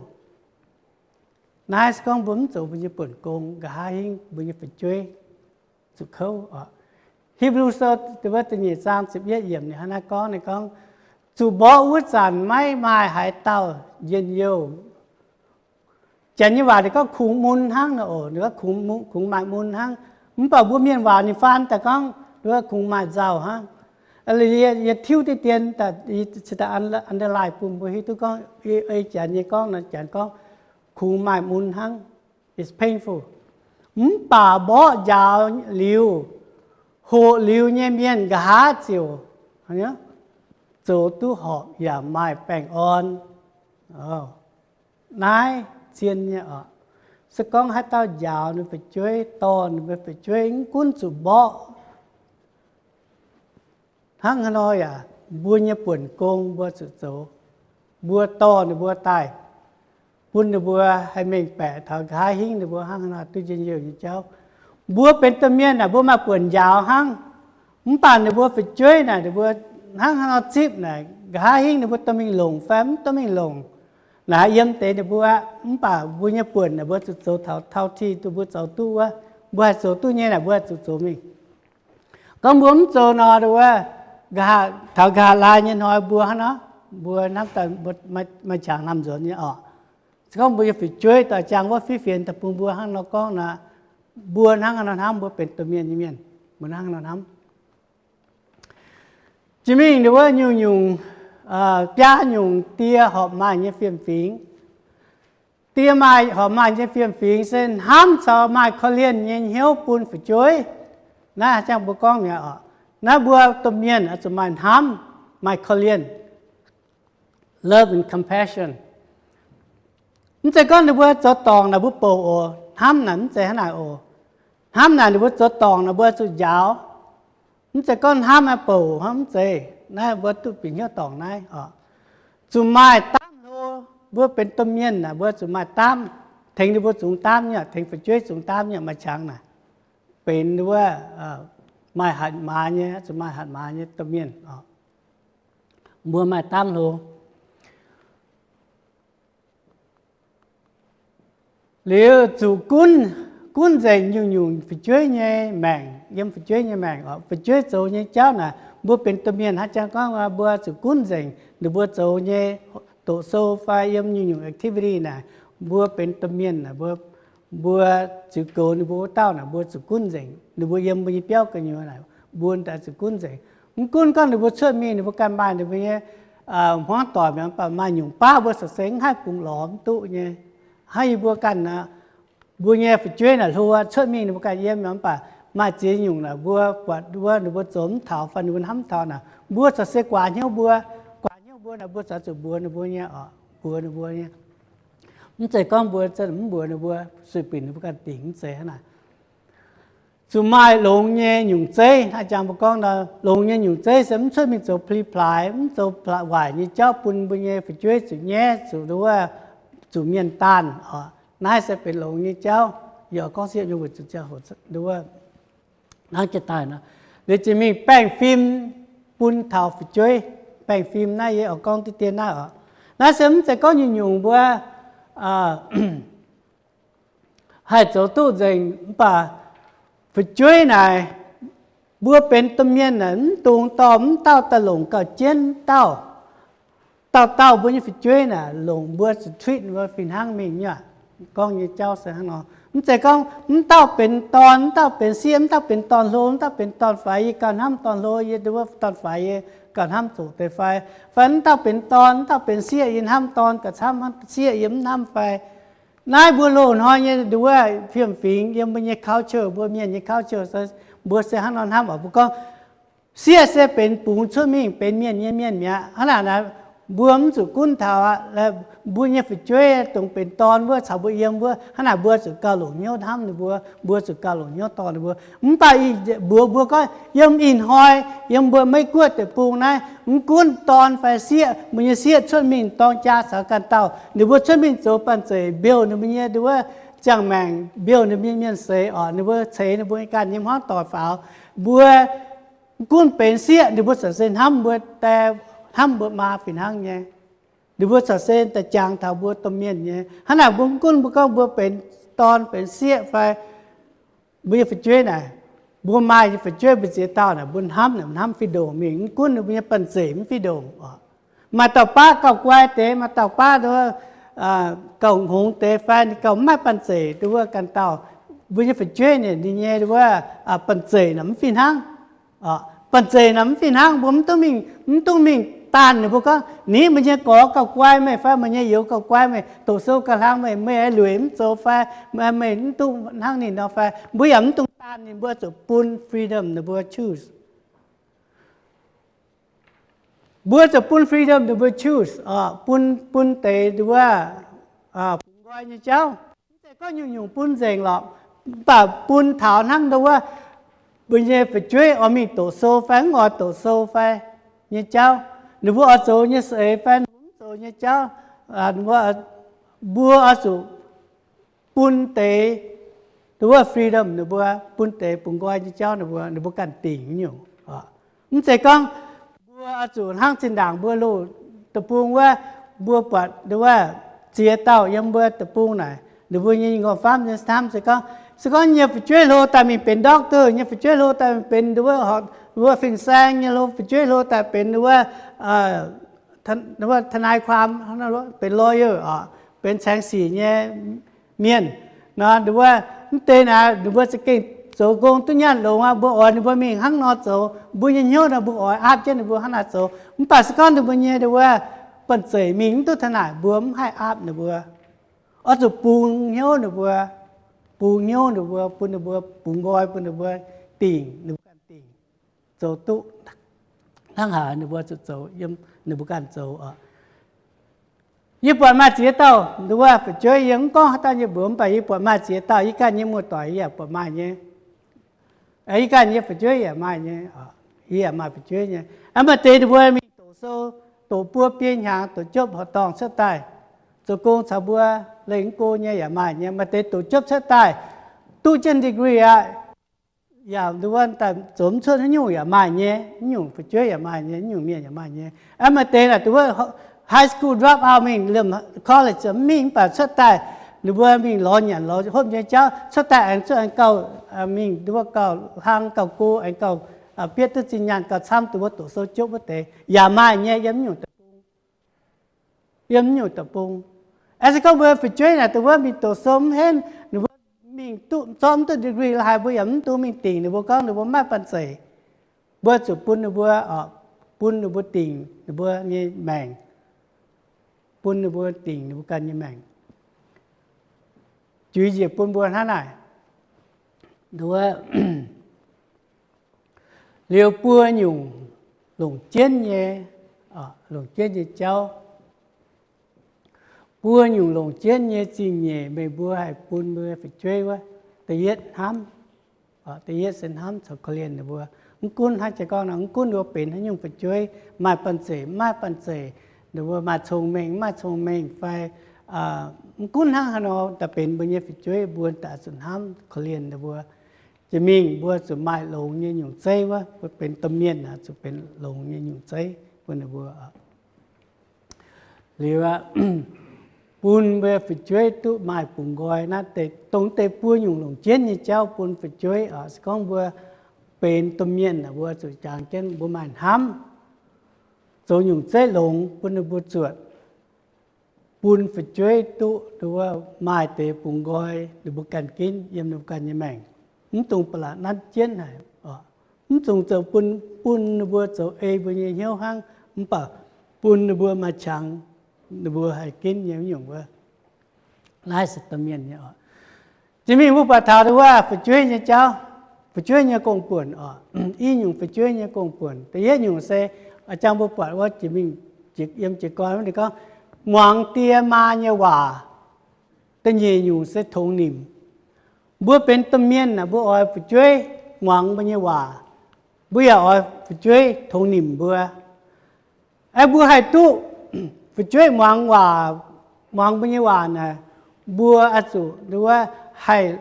Naaiv se gorngv mbuo mv zoux mbuo nyei buonc gong, nqa'haav hingv mbuo nyei fu'jueiv zuqc kouv oc. Hipv^lu Sou da'nyeic zaang ziepc yietv yiemc ninh hnangv naaiv gorngv, ninh gorngv, zuqc mborqv wuov zanc maiv maaih haaix dauh njien-youh. Janx nyei waac ninh gorngv kungx mun hnangv nor oc, ninh gorngv kungx, kungx maaih mun hnangv. Mv baac mbuo mienh waac ninh faan daaih gorngv, kungx maaih nzauh hnangv. Yie tiuv diqv dien, underline bun mbuo hiuv duqv gorngv, ei janx nyei gorngv nor, janx gorngv, kungx maaih mun hnangv. It's painful. Mv baac mborqv njaaux liuz, hoqc liuz nyei mienh nqa'haav ziouc zoux duqv horpc yaac maaih baengh orn. Naaiv zien nyei oc. Se gorngv haaix dauh njaaux ninh fu'jueiv, dorh ninh mbuo fu'jueiv, mv gunv zuqc mborqv hnangv haaix nor yaac, mbuo nyei buonc gong mbuo zuqc zoux. Mbuo dorh ninh mbuo daaih, bun ninh mbuo haih mengh baeqc taux nqa'haav hingv ninh mbuo hnangv haaix nor duqv njien-youh nyei jauv. Mbuo benx domh mienh naaic, mbuo maaih buonc njaaux hnangv. Mv baac ninh mbuo fu'jueiv naaic, ninh mbuo hnangv haaix nor zipv naaic, nqa'haav hingv ninh mbuo dorh mingh longc fai mv dorh mingh longc. Naaic yiem deix ninh mbuo aqv. Mv baac mbuo nyei buonc naaic, mbuo zuqc zoux taux tauv ti duqv mbuo zoux duqv wuov. Mbuo haih zoux duqv nyei naaic, mbuo zuqc zoux mingh. Gorngv mbuo mv zoux nor, wuov, nqa'haav, taux nqa'haav laai nyei hnoi mbuo hnangv nor, mbuo hnamv daaih maaih qangx hnamv nzuonx nyei oc. Se gorngv mbuo nyei fu'jueiv daaih ziangh wuov fiev fienx daaih bun mbuo hnangv nor gorngv nor, mbuo hnangv haaix nor hnamv, mbuo benx domh mienh nyei mienh, mbuo hnangv haaix nor hnamv? Jiex mingh wuov nyungc-nyungc biaa nyungc die horpc maaih nyei fiem-fingx. Die maaih, horpc maaih nyei fiem-fingx se hnamv caux maaih korv-lienh nyei hnyouv bun fu'jueiv. Naaiv ziangh mbuo gorngv mi'aqv oc. Naaiv mbuo domh mienh oix zuqc maaih hnamv, maaih korv-lienh, love and compassion. Mv zeiz gorngv ninh mbuo zoux dorngc naaic mbuo bouc oc. Hnamv naaic mv zeiz hnangv naaic oc. Hnamv naaic ninh mbuo zoux dorngc naaic mbuo zuqc njaaux. Mv zeiz gorngv hnamv naaic bouc hnangv, mv zeiz. Naaiv mbuo duqv bieqc hnyouv dorngc naaiv oc. Zuqc maaih daamv hlo. Mbuo benx domh mienh naaic mbuo zuqc maaih daamv, tengx ninh mbuo zungx daamv nyei, tengx fu'jueiv zungx daamv nyei, maaih qangx naaic. Benx wuov maaih hatc maaz nyei, zuqc maaih hatc maaz nyei domh mienh oc. Mbuo maaih daamv hlo. Liuz zuqc gunv gunv nzengc nyungc-nyungc fu'jueiv nyei maengc, yiem fu'jueiv nyei maengc oc. Fu'jueiv zoux nyei jauv naaic, mbuo benx domh mienh hnangv jangx gorngv mbuo zuqc gunv nzengc ninh mbuo zoux nyei doqc sou fai yiem nyungc-nyungc activity naaic, mbuo benx domh mienh naaic, mbuo, mbuo ziux goux ninh mbuo wuov dauh naaic, mbuo zuqc gunv nzengc. Ninh mbuo yiem mbuo nyei biauv gu'nyuoz naaic, mbuo daaih zuqc gunv nzengc. Mv gunv gorngv ninh mbuo cuotv mingh ninh mbuo ganh maaih ninh mbuo nyei hmuangv doic mi'aqv, mv baac maaih nyungc baav mbuo corc se mv haih bungx lorz mv duqv nyei. Hnangv yie mbuo ganh naaic, mbuo nyei fu'jueiv naaic hlo cuotv mingh ninh mbuo ganh yiem mi'aqv, mv baac maaih ziex nyungc naaic mbuo buatc wuov ninh mbuo zoux mv taux fai ninh mbuo hnamv mv taux naaic, mbuo corc se guaax hnyouv mbuo, guaax hnyouv mbuo naaic mbuo corc zuqc mbuox ninh mbuo nyei oc, mbuox ninh mbuo nyei. Mv zeiz gorngv mbuo mv mbuox ninh mbuo, sueih binc ninh mbuo ganh dingc, mv zeiz hnangv naaic. Zuqc maaih longx nyei nyungc zeiv. Hnangv jangx mbuo gorngv nor, longx nyei nyungc zeiv se mv cuotv mingh zoux pli-plaaix, mv zoux waaic nyei jauv bun mbuo nyei fu'jueiv zuqc nyaiv, zuqc nduov, zuqc mienh daanh oc. Naaiv se benx longx nyei jauv. Yie oix gorngv siepv nyei weic zuqc ziangh hoc nduov hnangv jiex daaih nor, liuz ziouc mingh baengh fim bun taux fu'jueiv. Baengh fim naaiv yie oix gorngv diqv dien naaiv oc. Naaiv se mv zeiz gorngv nyungc-nyungc mbuo haih zoux duqv nzengc, mv baac fu'jueiv naaic, mbuo benx domh mienh naaic, mv dungx dorh mv dauh daaih longc gauh jienv dauh. Dauh dauh mbuo nyei fu'jueiv naaic, longc mbuo zuqc treat mbuo fih hnangv mingh nyei. Gorngv nyei jauv se hnangv nor. Mv zeiz gorngv mv dauh benx dorn, mv dauh benx sieqv, mv dauh benx dorn-hlo, mv dauh benx dorn-faix, yie gauh hnamv dorn-hlo, yie nduov dorn-faix, yie gauh hnamv zoqc deix fai, fai mv dauh benx dorn, mv dauh benx sieqv, yie hnamv dorn gauh camv, sieqv yie mv hnamv fai. Naaiv mbuo loz-hnoi nyei nduov fiem-fingx yiem mbuo nyei culture, mbuo mienh nyei culture, mbuo se hnangv nor hnamv oc. Mbuo gorngv sieqv se benx bungx cuotv mingh benx mienh nyei mienh mi'aqv. Hnangv naaic, mbuo mv zuqc gunv taux aqv. Mbuo nyei fu'jueiv dongh benx dorn wuov caux mbuo yiem wuov, hnangv naaic mbuo zuqc gauh longc hnyouv hnamv ninh mbuo, mbuo zuqc gauh longc hnyouv dorh ninh mbuo. Mv baac mbuox mbuo gorngv yiem ih hnoi, yiem mbuo Meiv Guoqv deic-bung naaiv, mv gunv dorn fai sieqv, mbuo nyei sieqv cuotv mingh dorng jaa caux ganh dauh, ninh mbuo cuotv mingh zoux banh zeic mbiouh ninh mbuo nyei nduov ziangh maengc, mbiouh ninh mbuo nyei mienh seix oc, ninh mbuo ceix ninh mbuo ganh nyei hmuangv doic faaux. Mbuo mv gunv benx sieqv, ninh mbuo corc se hnamv mbuo die, hnamv mbuo maa fih hnangv nyei. Ninh mbuo corc se daaih jangx taux mbuo domh mienh nyei. Hnangv naaic mbuo mv gunv mbuo gorngv mbuo benx dorn benx sieqv fai mbuo nyei fu'jueiv naaic, mbuo maaih nyei fu'jueiv mbuo ziex dauh naaic, mbuo hnamv naaic hnamv fih ndongc mingh, mv gunv ninh mbuo nyei banh zeic mv fih ndongc oc. Maaih dauh baav gauh guai deix, maaih dauh baav nduov gauh hngongx deix fai ninh gauh mv maaih banh zeic nduov ganh dauh. Mbuo nyei fu'jueiv naaic ninh nyei nduov banh zeic naaic mv fih hnangv. Banh zeic naaic mv fih hnangv, mbuo mv dungx mingh, mv dungx mingh daanh ninh mbuo gorngv, ninh mbuo nyei gorx gauh guai meih fai meih nyei youz gauh guai meih, doqc sou gauh hlang meih, meih lueic mv zoux fai meih mv dungx hnangv ninh nor fai, mbuo yaac mv dungx daanh ninh, mbuo zuqc bun freedom ninh mbuo choose. Mbuo zuqc bun freedom ninh mbuo choose, bun, bun deix nduov bungx nqoi nyei jauv. Mv zeiz gorngv nyungc-nyungc bun nzengc lorqc, mv baac bun taux hnangv nduov mbuo nyei fu'jueiv oix mingh doqc sou fai mv oix doqc sou fai nyei jauv, ninh mbuo oix zoux nyei seix fai ninh mbuo mv zoux nyei jauv, mbuo oix zuqc bun deix nduov freedom ninh mbuo, bun deix bungx nqoi nyei jauv ninh mbuo, ninh mbuo ganh dingc nyungc. Mv zeiz gorngv mbuo oix zuqc hnangv zinh ndaangc mbuo loz deic-bung wuov, mbuo buatc nduov ziex dauh yiem mbuo deic-bung naaic, ninh mbuo nyei nqorngv-famv nyei hnamv se gorngv, se gorngv nyei fu'jueiv hlo daaih mingh benx doctor, nyei fu'jueiv hlo daaih mingh benx nduov, nduov fin-saeng nyei, hlo fu'jueiv hlo daaih benx nduov ทนายความ, benx lawyer oc, benx caengx sic nyei mienh. Nor nduov mv deix naaic ninh mbuo za'gengh zoux gong duqv nyaanh longx aqv. Mbuo oix ninh mbuo mingh hnangv nor zoux, mbuo nyei hnyouv nor mbuo oix aapv jienv ninh mbuo hnangv naaic zoux. Mv baac se gorngv ninh mbuo nyei nduov banh zeic mingh mv duqv taux naaic, mbuo mv haih aapv ninh mbuo. Oix zuqc bungx hnyouv ninh mbuo, bungx hnyouv ninh mbuo, bun ninh mbuo bungx nqoi, bun ninh mbuo dingc, ninh mbuo ganh dingc zoux duqv hnangv haaix ninh mbuo zuqc zoux yiem ninh mbuo ganh zoux oc. Yie buatc maaih ziex dauh nduov fu'jueiv, yie mv gorngv haaix dauh nyei mbuox, mv baac yie buatc maaih ziex dauh yie ganh nyei muoz-doic yie yaac buatc maaih nyei. Yie ganh nyei fu'jueiv yaac maaih nyei, yie yaac maaih fu'jueiv nyei. Maaih deix ninh mbuo mingh doqc sou, doqc buo biei hnyangx, doqc jopv horqc dorngh cuotv daaih zoux gong caux mbuo, lengh mv go nyei yaac maaih nyei. Maaih deix doqc jopv cuotv daaih duqv jienv degree aqv, yaac nduov daaih zoux mv cuotv haaix nyungc yaac maaih nyei, haaix nyungc fu'jueiv yaac maaih nyei, haaix nyungc mienh yaac maaih nyei. Maaih deix naaic nduov high school drop out mingh liemh college mv mingh, mv baac cuotv daaih Ninh mbuo mingh lorz nyanc lorz hopv nyei jauv, cuotv daaih aengx zuqc aengx gauh mingh, ninh mbuo gauh hlang gauh go, aengx gauh bietv duqv zinh nyaanh gauh camv, dongh wuov doqc sou jopv wuov deix yaac maaih nyei yiem nyungc deic-bung. Yiem nyungc deic-bung, aengx se gorngv mbuo fu'jueiv naaic dongh wuov mingh doqc sou mv henv, ninh mbuo mingh duqv zorqv mv duqv degree la'haaix, mbuo yaac mv dungx mingh dingc ninh mbuo gorngv ninh mbuo maiv banh zeic. Mbuo zuqc bun ninh mbuo, bun ninh mbuo dingc ninh mbuo nyei maengc, bun ninh mbuo dingc ninh mbuo ganh nyei maengc. Juix njiec bun mbuo hnangv naaic, liuz buo nyungc longc jienv nyei, longc jienv nyei jauv. Buo nyungc longc jienv nyei zingh nyeic meih mbuo haih bun mbuo fu'jueiv wuov, da'yietv hnamv. Da'yietv se hnamv caux korv-lienh ninh mbuo. Mv gunv hnangv jiex gorngv nor, mv gunv ninh mbuo benx haaix nyungc fu'jueiv, maaih banh zeic mv maaih banh zeic, ninh mbuo maaih cong-mengh mv maaih cong-mengh fai mv gunv hnangv haaix nor daaih benx mbuo nyei fu'jueiv, mbuo daaih zuqc hnamv korv-lienh ninh mbuo. Jiex mingh mbuo zuqc maaih longx nyei nyungc zeiv wuov, mbuo benx domh mienh zuqc benx longx nyei nyungc zeiv bun ninh mbuo. Liuz aqv, bun mbuo fu'jueiv duqv maaih bungx nqoi. Naaiv deix dongh deix buo nyungc longc jienv nyei jauv bun fu'jueiv oc. Se gorngv mbuo benx domh mienh aeqv, mbuo zuqc jangx jienv mbuo maaih hnamv zoux nyungc zeiv longx bun ninh mbuo zuotc, bun fu'jueiv duqv maaih deix bungx nqoi ninh mbuo ganh ginv yiem ninh mbuo ganh nyei maengc. Mv dungx ba'laqc nanv jienv haic oc. Mv dungx zoux bun, bun ninh mbuo zoux ei mbuo nyei hnyouv hnangv, mv baac bun ninh mbuo maaih qangx ninh mbuo haih ginv nyei wuov nyungc wuov. Naaiv se domh mienh nyei oc. Jiex mingh mbuo buatc taux wuov fu'jueiv nyei jauv, fu'jueiv nyei gong-buonc oc. I nyungc fu'jueiv nyei gong-buonc, da'yietv nyungc se, jangx mbuo buatc wuov jiex mingh, jiex yiem jiez gorn wuov ninh gorngv, muangx die maa nyei waac. Da'nyeic nyungc se tongx nimc. Mbuo benx domh mienh aeqv, mbuo oix fu'jueiv muangx mbuo nyei waac. Mbuo yaac oix fu'jueiv tongx nimc mbuo. Aeqv, mbuo haih duqv fu'jueiv muangx waac, muangx mbuo nyei waac naaic, mbuo oix zuqc wuov haih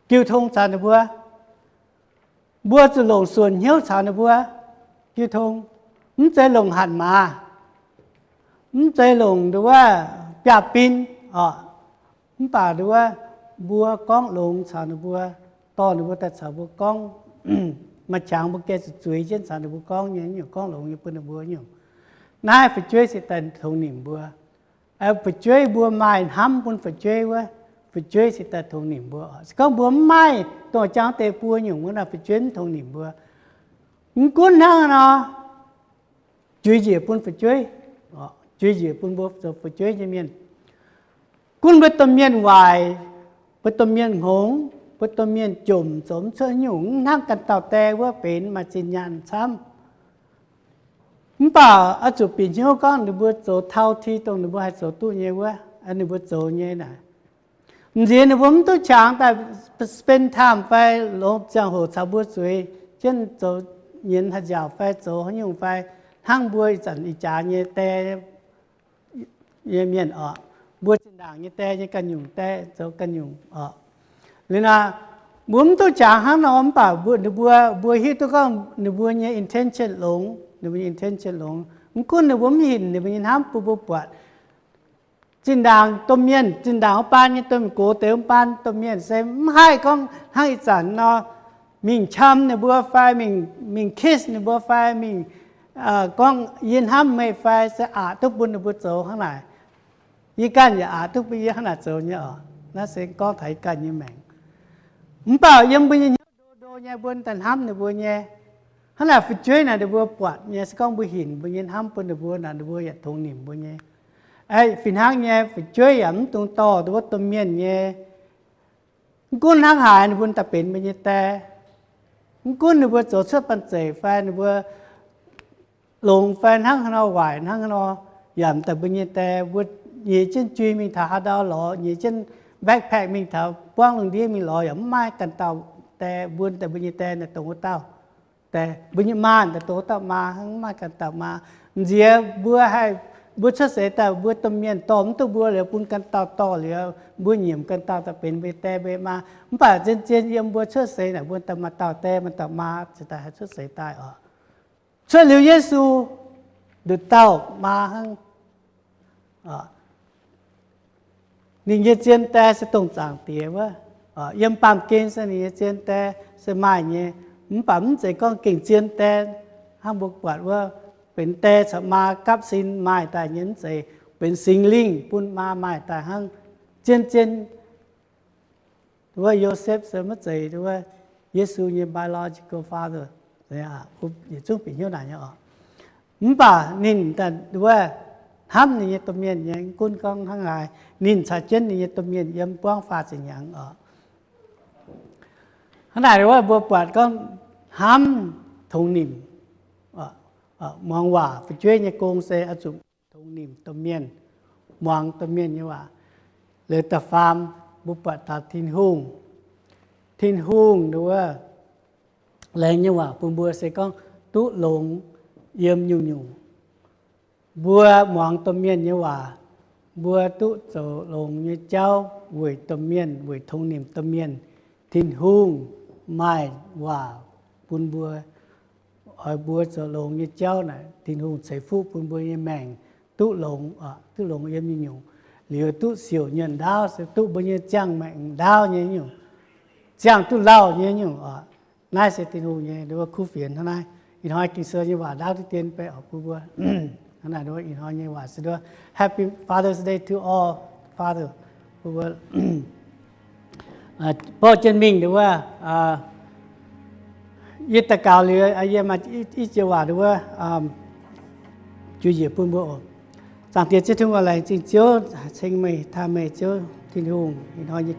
jiu tong caux ninh mbuo. Mbuo zuqc longc suonc hnyouv caux ninh mbuo jiu tong. Mv zeiz longc hatc maaz, mv zeiz longc nduov wuov biaav-bin oc. Mv baac nduov wuov mbuo gorngv longx caux ninh mbuo, dorh ninh mbuo daaih caux mbuo gorngv, maaih qangx mbuo gengh zuqc zueiz jienv caux ninh mbuo gorngv nyei nyungc, gorngv longx nyei bun ninh mbuo nyungc. Naaiv fu'jueiv se daaih tongx nimc mbuo. Fu'jueiv mbuo maaih hnamv bun fu'jueiv wuov, fu'jueiv se daaih tongx nimc mbuo. Se gorngv mbuo mv maaih dongh jangx deix buo nyungc wuov naaic, fu'jueiv mv tongx nimc mbuo. Mv gunv hnangv nor, juix njiec bun fu'jueiv, juix njiec bun mbuo zoux fu'jueiv nyei mienh. Gunv mbuo domh mienh waaic, mbuo domh mienh hngongx, mbuo domh mienh jomc, zoux mv cuotv nyungc, mv hnangv ganh dauh die wuov benx maaih zinh nyaanh camv. Mv baac oix zuqc bieqc hnyouv gorngv ninh mbuo zoux taux ti dongh ninh mbuo haih zoux duqv nyei wuov, ninh mbuo zoux nyei naaic. M'nziex ninh mbuo mv duqv qangx daaih spend time fai longc ziangh hoc caux mbuo zueiz jienv zoux nyienz haih nziaauc fai zoux haaix nyungc fai hnangv mbuo ih zanc ih jaax nyei die nyei mienh oc. Mbuo zinh ndaangc nyei die nyei ganh nyungc die zoux ganh nyungc oc. Liuz naaic, mbuo mv duqv qangx hnangv nor, mv baac mbuo, ninh mbuo, mbuo hiuv duqv gorngv ninh mbuo nyei intention longx, ninh mbuo nyei intention longx. Mv gunv ninh mbuo mv hinc ninh mbuo nyei hnamv bun mbuo buatc. Zinh ndaangc domh mienh, zinh ndaangc wuov baan nyei domh mienh, gox deix wuov baan domh mienh se mv haih gorngv hnangv ih zanc nor, mingh qam ninh mbuo fai mingh, mingh kiss ninh mbuo fai mingh gorngv yie hnamv meih fai se aqc duqv bun ninh mbuo zoux hnangv naaic. Yie ganh yaac aqc duqv bun yie hnangv naaic zoux nyei oc. Naaiv se gorngv taux yie ganh nyei maengc. Mv baac yiem mbuo nyei hnyouv ndo ndo nyei, mbuo daaih hnamv ninh mbuo nyei. Hnangv naaic fu'jueiv naaic ninh mbuo buatc nyei, se gorngv mbuo hinc mbuo nyei hnamv bun ninh mbuo naaic, ninh mbuo yaac tongx nimc mbuo nyei. Fih hnangv nyei, fu'jueiv yaac mv dungx dorh wuov domh mienh nyei. Mv gunv hnangv haaix ninh mbuo daaih benx mbuo nyei die. Mv gunv ninh mbuo zoux cuotv banh zeic fai ninh mbuo longx fai hnangv haaix nor, waaic hnangv haaix nor, yaac daaih mbuo nyei die. Mbuo nyiex jienv jui mingh taux haaix ndau lorz, nyiex jienv backpack mingh taux buangv lungh ndiev mingh lorz yaac mv maaih ganh dauh die. Mbuo daaih mbuo nyei die naaic dongh wuov dauh die. Mbuo nyei maa daaih dongh wuov dauh maa hnangv, mv maaih ganh dauh maa. M'nziex mbuo haih, mbuo cuotv seix daaih mbuo domh mienh dorh mv duqv mbuo liuz bun ganh dauh dorh liuz, mbuo nyiemc ganh dauh daaih benx mbuo nyei die mbuo nyei maa. Mv baac zien-zien yiem mbuo cuotv seix naaic mbuo daaih maaih dauh die maaih dauh maa ziouc daaih haih cuotv seix daaih oc. Cuotv liuz Yesu, nduqc dauh maa hnangv. Ninh nyei zien die se dongh Zaangc Diex wuov. Yiem baamh gen se ninh nyei zien die se maaih nyei, mv baac mv zeiz gorngv gengh zien die hnangv mbuo buatc wuov, benx die caux maa gapv sin maaih daaih nyei, mv zeiz. Benx Singx Lingh bun maa maaih daaih hnangv. Zien-zien wuov Yosepv se maiv zeiz wuov Yesu nyei biological father, yietc zungv bieqc hnyouv naaic nyei oc. Mv baac ninh wuov hnamv ninh nyei domh mienh nyei, gunv gorngv hnangv haaix, ninh caux jienv ninh nyei domh mienh yiem buangv faah ziepc hnyangx oc. Hnangv naaic wuov mbuo buatc gorngv hnamv, tongx nimc, muangx waac fu'jueiv nyei gong se oix zuqc tongx nimc domh mienh, muangx domh mienh nyei waac. Liuz da'faam, mbuo buatc taux Tin-Hungh. Tin-Hungh wuov laengz nyei waac bun mbuo se gorngv duqv longx yiem nyungc-nyungc. Mbuo muangx domh mienh nyei waac, mbuo duqv zoux longx nyei jauv weic domh mienh, weic tongx nimc domh mienh. Tin-Hungh maaih waac bun mbuo, oix mbuo zoux longx nyei jauv naaic, Tin-Hungh ceix fuqv bun mbuo nyei maengc duqv longx, duqv longx yiem nyungc-nyungc. Liuz duqv siouc nyuonh ndaauv, se duqv mbuo nyei ziangh maengc ndaauv nyei nyungc, ziangh duqv lauh nyei nyungc oc. Naaiv se Tin-Hungh nyei nduov kuv fienx hnangv naaiv. Ih hnoi Ging-Sou nyei waac ndaauv diqv dien baeqc oc bun mbuo. Hnangv naaic nduov ih hnoi nyei waac se nduov Happy Father's Day to all father. Bun mbuo borqv jienv mingh nduov, yie daux gaux liuz yie maaih i jiex waac nduov juix njiec bun mbuo oc. Zaangc Diex Ziouv Tin-Hungh, laengz zingh Ziouv ceng meih, taaih meih Ziouv Tin-Hungh ih hnoi nyei